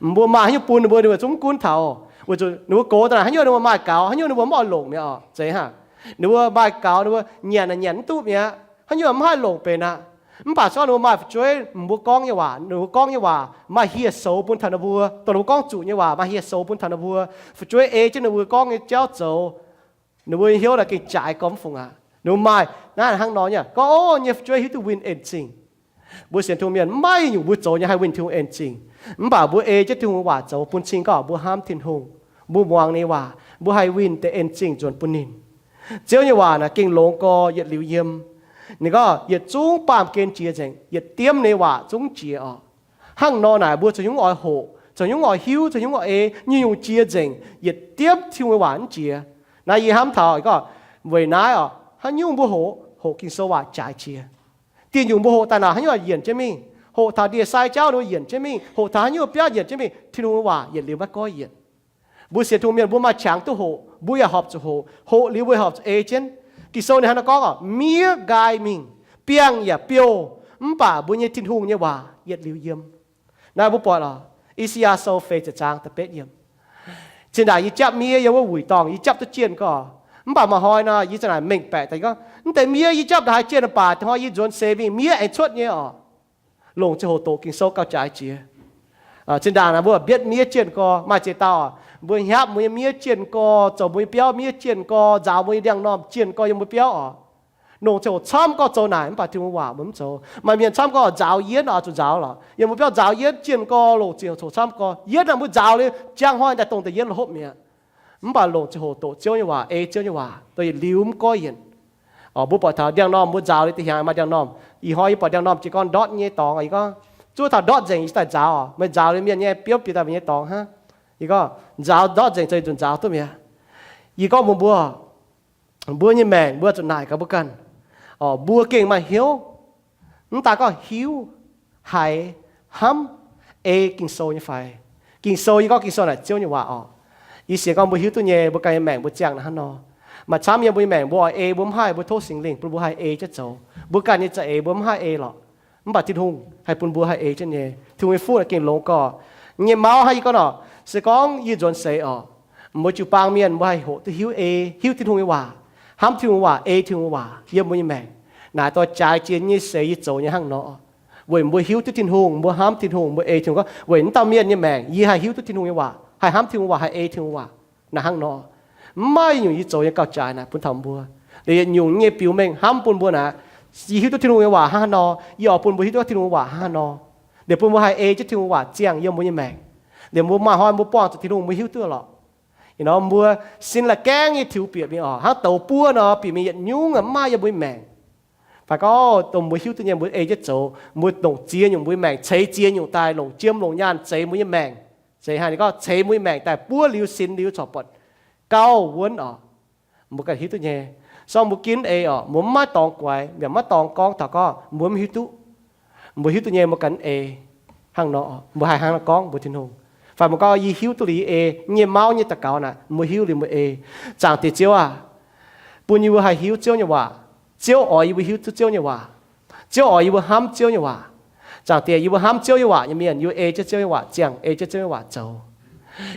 mbuo maaih haaix nyungc bun ninh mbuo, ninh mbuo zungv mv gunv taux. Weic zuqc ninh mbuo gox daaih naaic haaix nyungc ninh mbuo maaih gaux, haaix nyungc ninh mbuo mv oix longc mi'aqv oc, zeiz hnangv. Ninh mbuo maaih gaux, ninh mbuo nyanc naaic nyanc mv duqv mi'aqv, haaix nyungc mv haih longc benx aqv. Mv baac zorqv ninh mbuo maaih fu'jueiv mbuo gorngv nyei waac, ninh mbuo gorngv nyei waac maaih hieh soux bun taux ninh mbuo, dongh ninh mbuo gorngv zuqc nyei waac maaih hieh soux bun taux ninh mbuo, fu'jueiv ei jienv ninh mbuo gorngv nyei jauv zoux, ninh mbuo nyei hnyouv naaic gengh jaaix gormx fungc aqv. Ninh mbuo maaih naaiv hnangv nor nyei, gorngv, Ov, nyei fu'jueiv hiuv duqv winh en zingh. Mbuo sienx Tin-Hungh mienh mv maaih nyungc mbuo zoux nyei haih winh Tin-Hungh en zingh. Mv baac mbuo ei jienv Tin-Hungh waac zoux bun cing gorngv mbuo hnamv Tin-Hungh, mbuo muangx ninh nyei waac, mbuo haih winh deix en zingh nzuonx bun ninh. Ziouv nyei waac naaic gengh longx gorx yietc liuz yiem. Ninh gorngv yietc zungv baamh gen jiex nzengc, yietc diemv ninh nyei waac zungv jiex oc. Hnangv nor naaic mbuo zoux nyungc oix hoqc, zoux nyungc oix hiuv, zoux nyungc oix ei, nyungc-nyungc jiex nzengc, yietc diemv Tin-Hungh nyei waac mv jiex. Naaiv yie hnamv taux gorngv, weic naaiv oc, haaix nyungc mbuo hoqc, hoqc Ging-Sou waac jaaix jiex. Dieh nyungc mbuo hoqc daaih naaic haaix nyungc yienc jienv mingh, hoqc taux ndie-sai jauv ninh mbuo yienc jienv mingh, hoqc taux haaix nyungc biauv yienc jienv mingh, Tin-Hungh nyei waac yietc liuz maiv goiv yienc. Mbuo sienx Tin-Hungh mienh mbuo maaih qangx duqv hoqc, mbuo yaac horpc zuqc hoqc. Hoqc liuz mbuo horpc zuqc ei jienv. Ging-Sou ninh hnangv naaiv gorngv oc, miev nqaai mingh, biangh yaac biouh, mv baac mbuo nyei Tin-Hungh nyei waac yietc liuz yiem. Naaiv mbuo buatc oc, I^saa^yaa Sou feix ziepc zaang da'betv yiem. Zinh ndaangc yie japv miev yiem wuov wuic dorngh, yie japv duqv jienh gorx. Mv baac maaih hnoi nor, yie za'naaic mengh baeqc daaih gorngv, mv deix miev yie japv ndongc haaix jienh baac hnoi yie nzuonx seix mingh miev aengx cuotv nyei oc. Longc ziangh hoc doqc Ging-Sou gauh jaaix jiex. Zinh ndaangc naaic mbuo mbietv miev jienh gorx, maaih ziex dauh mbuo hnyapv mbuo nyei miev jienh gorx, zoux mbuo nyei biauv miev jienh gorx, nzaaux mbuo nyei ndiangx-normh jienh gorx yiem mbuo biauv oc. Longc ziangh hoc camv gorx zoux naaic, mv baac Tin-Hungh waac mbuo mv zoux. Maaih mienh camv gorx nzaaux yienv oix zuqc nzaaux lorqc. Yiem mbuo biauv nzaaux yienv jienh gorx, longc ziangh hoc camv gorx yienv naaic mbuo nzaaux liuz, njang hnoi daaih dongh deix yienv lorqc hopv mi'aqv. Mv baac longc ziangh hoc doqc Ziouv nyei waac, ei Ziouv nyei waac, dongh yietc liuz mv goiv yienc. Mbuo buatc taux ndiangx-normh mbuo nzaaux liuz deix hnyangx maaih ndiangx-normh. Ih hnoi yie buatc ndiangx-normh jiez gorn ndortv nyei dorngx, yie gorngv, zuov taux ndortv nzengc yie daaih nzaaux, meih nzaaux liuz mienh nyei biouv bieqc daaih meih nyei dorngx hnangv. Yie gorngv nzaaux ndortv nzengc zoux yietc nzunc nzaaux duqv mi'aqv. Yie gorngv mbuox mbuo, mbuo nyei maengc mbuo zuqc naaic gaax mbuo ganh. Mbuo gengh maaih hnyouv, mv daaih gorngv hiuv, haiz, hnamv, ei Ging-Sou nyei fai? Ging-Sou, yie gorngv Ging-Sou naaic Ziouv nyei waac oc. Yie sienx gorngv mbuo hiuv duqv nyei, mbuo ganh nyei maengc mbuo ziangh naaic hnangv nor. Maaih camv yiem mbuo nyei maengc mbuo oix ei mbuo mv haih, mbuo tov Singx Lingh bun mbuo haih ei jienv zoux. Mbuo ganh nyei za'eix mbuo mv haih ei lorqc. Mv baac Tin-Hungh haih bun mbuo haih ei jienv nyei. Tin-Hungh nyei fuqv naaic gengh longx gorx. Nyei mauv hnangv yie gorngv nor, se gorngv yie nzuonx seix oc, mbuo jiu-baang mienh mbuo haih hoqc duqv hiuv ei, hiuv Tin-Hungh nyei waac, hnamv Tin-Hungh waac, ei Tin-Hungh waac yiem mbuo nyei maengc. Naaic dorh jaaix jiex nyei seix yie zoux nyei hnangv nor. Weic mbuo hiuv duqv Tin-Hungh, mbuo hnamv Tin-Hungh, mbuo ei Tin-Hungh gorngv, weic naaiv dauh mienh nyei maengc yie haih hiuv duqv Tin-Hungh nyei waac, haih hnamv Tin-Hungh waac, haih ei Tin-Hungh waac. Naaic hnangv nor, mv maaih nyungc yie zoux nyei gauh jaaix naaic bun taux mbuo. Liuz yietc nyungc nyei biux mengh hnamv bun mbuo naaic, yie hiuv duqv Tin-Hungh nyei waac hnangv haaix nor, yie oix bun mbuo hiuv duqv Tin-Hungh waac hnangv haaix nor. Liuz bun mbuo haih ei jienv Tin-Hungh waac ziangh yiem mbuo nyei maengc. Liuz mbuo maaih hnoi mbuo buangh zuqc Tin-Hungh mbuo hiuv duqv lorqc. Ih nor mbuo sin la'gaengv nyei tiux bieqc mingh oc, hnangv douz buov nor bieqc mingh yietc nyungc aqv, mv maaih yiem mbuo nyei maengc. Fai gorngv dongh mbuo hiuv duqv nyei mbuo ei jienv zoux, mbuo longc ziex nyungc mbuo nyei maengc, ceix ziex nyungc daaih longc jiem longc nyaanh zeix mbuo nyei maengc. Zeix haaix, ninh gorngv ceix mbuo nyei maengc daaih buov liuz sinx liuz corc buatc gauh wuonv oc. Mbuo ganh hiuv duqv nyei. Sorng mbuo ginv ei oc, mbuo mv maaih dorngx guaix, yaac mv maaih dorngx gorngv taux gorngv mbuo mv hiuv duqv. Mbuo hiuv duqv nyei mbuo ganh ei. Hnangv nor, mbuo haih hnangv nor gorngv mbuox Tin-Hungh. Fai mbuo gorngv, yie hiuv duqv liuz yie ei, nyei mauv nyei daux gaux naaic, mbuo hiuv liuz mbuo ei. Zaangc Diex Ziouv aah! Bun yie mbuo haih hiuv Ziouv nyei waac. Ziouv oix yie mbuo hiuv duqv Ziouv nyei waac. Ziouv oix yie mbuo hnamv Ziouv nyei waac. Zaangc Diex, yie mbuo hnamv Ziouv nyei waac nyei mienh, yie mbuo ei jienv Ziouv nyei waac ziangh, ei jienv Ziouv nyei waac zoux.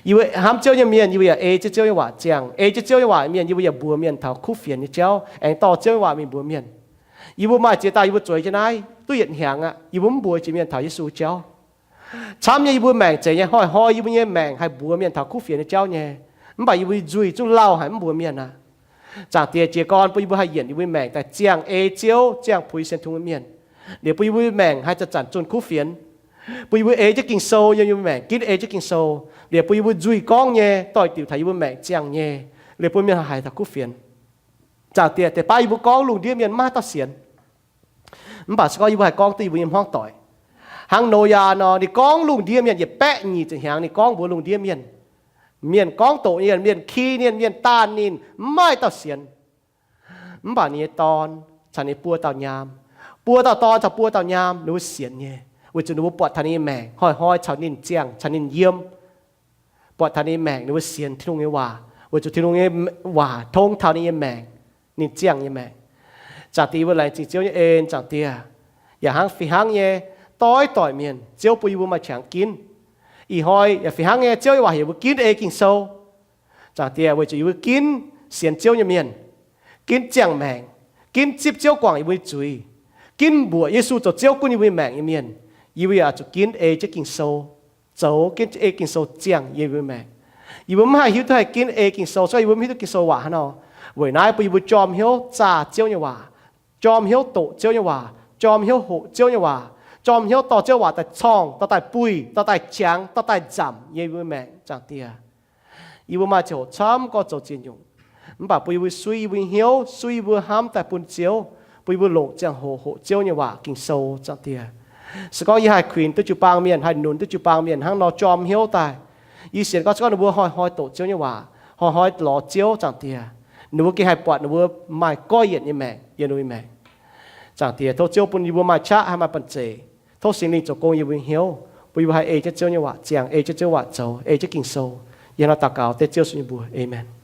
Yie mbuo hnamv Ziouv nyei mienh, yie mbuo yaac ei jienv Ziouv nyei waac ziangh, ei jienv Ziouv nyei waac mienh, yie mbuo yaac mbuox mienh taux kuv fienx nyei jauv, aengx dorh Ziouv nyei waac mingh mbuox mienh. Yie mbuo maaih ziex dauh yie mbuo zueiz jienv naaiv duqv yietc hnyangx aqv, yie mbuo mv mbuox jiex mienh taux Yesu jauv. Camv nyei yie mbuo maengc zeiz nyei, hnoi-hnoi yie mbuo nyei maengc haih mbuox mienh taux kuv fienx nyei jauv nyei. Mv baac yie mbuo nzuih zungv lauh haic mv mbuox mienh aqv. Zaangc Diex, jiez gorn bun yie mbuo haih yienc yie mbuo nyei maengc daaih ziangh ei Ziouv, ziangh puix sienx Tin-Hungh mienh. Liuz bun yie mbuo nyei maengc haih zanc-zanc zunh kuv fienx. Bun yie mbuo ei jienv Ging-Sou yiem yie mbuo maengc, ginv ei jienv Ging-Sou. Liuz bun yie mbuo nzuih gorngv nyei doix-diuc taux yie mbuo maengc ziangh nyei. Liuz bun mienh haih taux kuv fienx. Zaangc Diex, deix baav yie mbuo gorngv lungh ndiev mienh maiv dauh sienx. Mv baac se gorngv yie mbuo haih gorngv duqv yie mbuo nyei hmuangv doic. Hnangv Noyaa nor, ninh gorngv lungh ndiev mienh yietc baeqv nyic ziepc hnyangx, ninh gorngv mbuox lungh ndiev mienh. Mienh gorngv doqc ninh, mienh ki ninh, mienh daanh ninh, mv maaih dauh sienx. Mv baac ninh nyei dorn caux ninh buo dauh nyaam, buo dauh dorn caux buo dauh nyaam, ninh mbuo sienx nyei, weic zuqc ninh mbuo buatc taux ninh nyei maengc hnoi-hnoi caux ninh ziangh, caux ninh yiem. Buatc taux ninh nyei maengc, ninh mbuo sienx Tin-Hungh nyei waac, weic zuqc Tin-Hungh nyei waac tong taux ninh nyei maengc. ninh ziangh nyei maengc. Zaangc Diex, yie mbuo laengz zingh Ziouv nyei en, Zaangc Diex. Yaac hnangv fih hnangv nyei, doix-doic mienh Ziouv bun yie mbuo maaih qangx ginv. Ih hnoi yaac fih hnangv nyei, Ziouv nyei waac heuc yie mbuo ginv ei Ging-Sou. Zaangc Diex, weic zuqc yie mbuo ginv sienx Ziouv nyei mienh, ginv ziangh maengc, ginv zipv Ziouv guangc yie mbuo nyei zuiz, ginv mbuoqc Yesu zoux Ziouv gunv yie mbuo nyei maengc nyei mienh, yie mbuo yaac zuqc ginv ei jienv Ging-Sou, zoux ginv ei Ging-Sou ziangh yie mbuo nyei maengc. Yie mbuo mv haih hiuv duqv haih ginv ei Ging-Sou, se gorngv yie mbuo mv hiuv duqv Ging-Sou waac hnangv nor. Weic naaiv bun yie mbuo jorm hnyouv zaah Ziouv nyei waac, jorm hnyouv doqc Ziouv nyei waac, jorm hnyouv hoqc Ziouv nyei waac, jorm hnyouv dorh Ziouv waac daaih corngh, dorh daaih buih, dorh daaih qangx, dorh daaih nzamc yie mbuo nyei maengc, Zaangc Diex. Yie mbuo maaih ziangh hoc camv gorngv zoux ziex nyungc, mv baac bun yie mbuo suiv yie mbuo nyei hnyouv, suiv yie mbuo hnamv daaih bun Ziouv, bun yie mbuo longc ziangh hoc hoqc Ziouv nyei waac Ging-Sou, Zaangc Diex. Se gorngv yie haih kuinx duqv jiu-baang mienh, haih nunc duqv jiu-baang mienh hnangv nor jorm hnyouv daaih, yie sienx gorngv se gorngv ninh mbuo hnoi-hnoi doqc Ziouv nyei waac, hnoi-hnoi lorz Ziouv, Zaangc Diex, ninh mbuo gengh haih buatc ninh mbuo maaih goiv yienc nyei maengc yiem ninh mbuo nyei maengc. Zaangc Diex, tov Ziouv bun yie mbuo maaih qaqv haih maaih banh zeic. Tov Singx Lingh zoux gong yiem yie mbuo nyei hnyouv, bun yie mbuo haih ei jienv Ziouv nyei waac ziangh, ei jienv Ziouv waac zoux, ei jienv Ging-Sou. Yie hnangv naaiv daux gaux dengv Ziouv Yesu nyei mbuox. Aamen.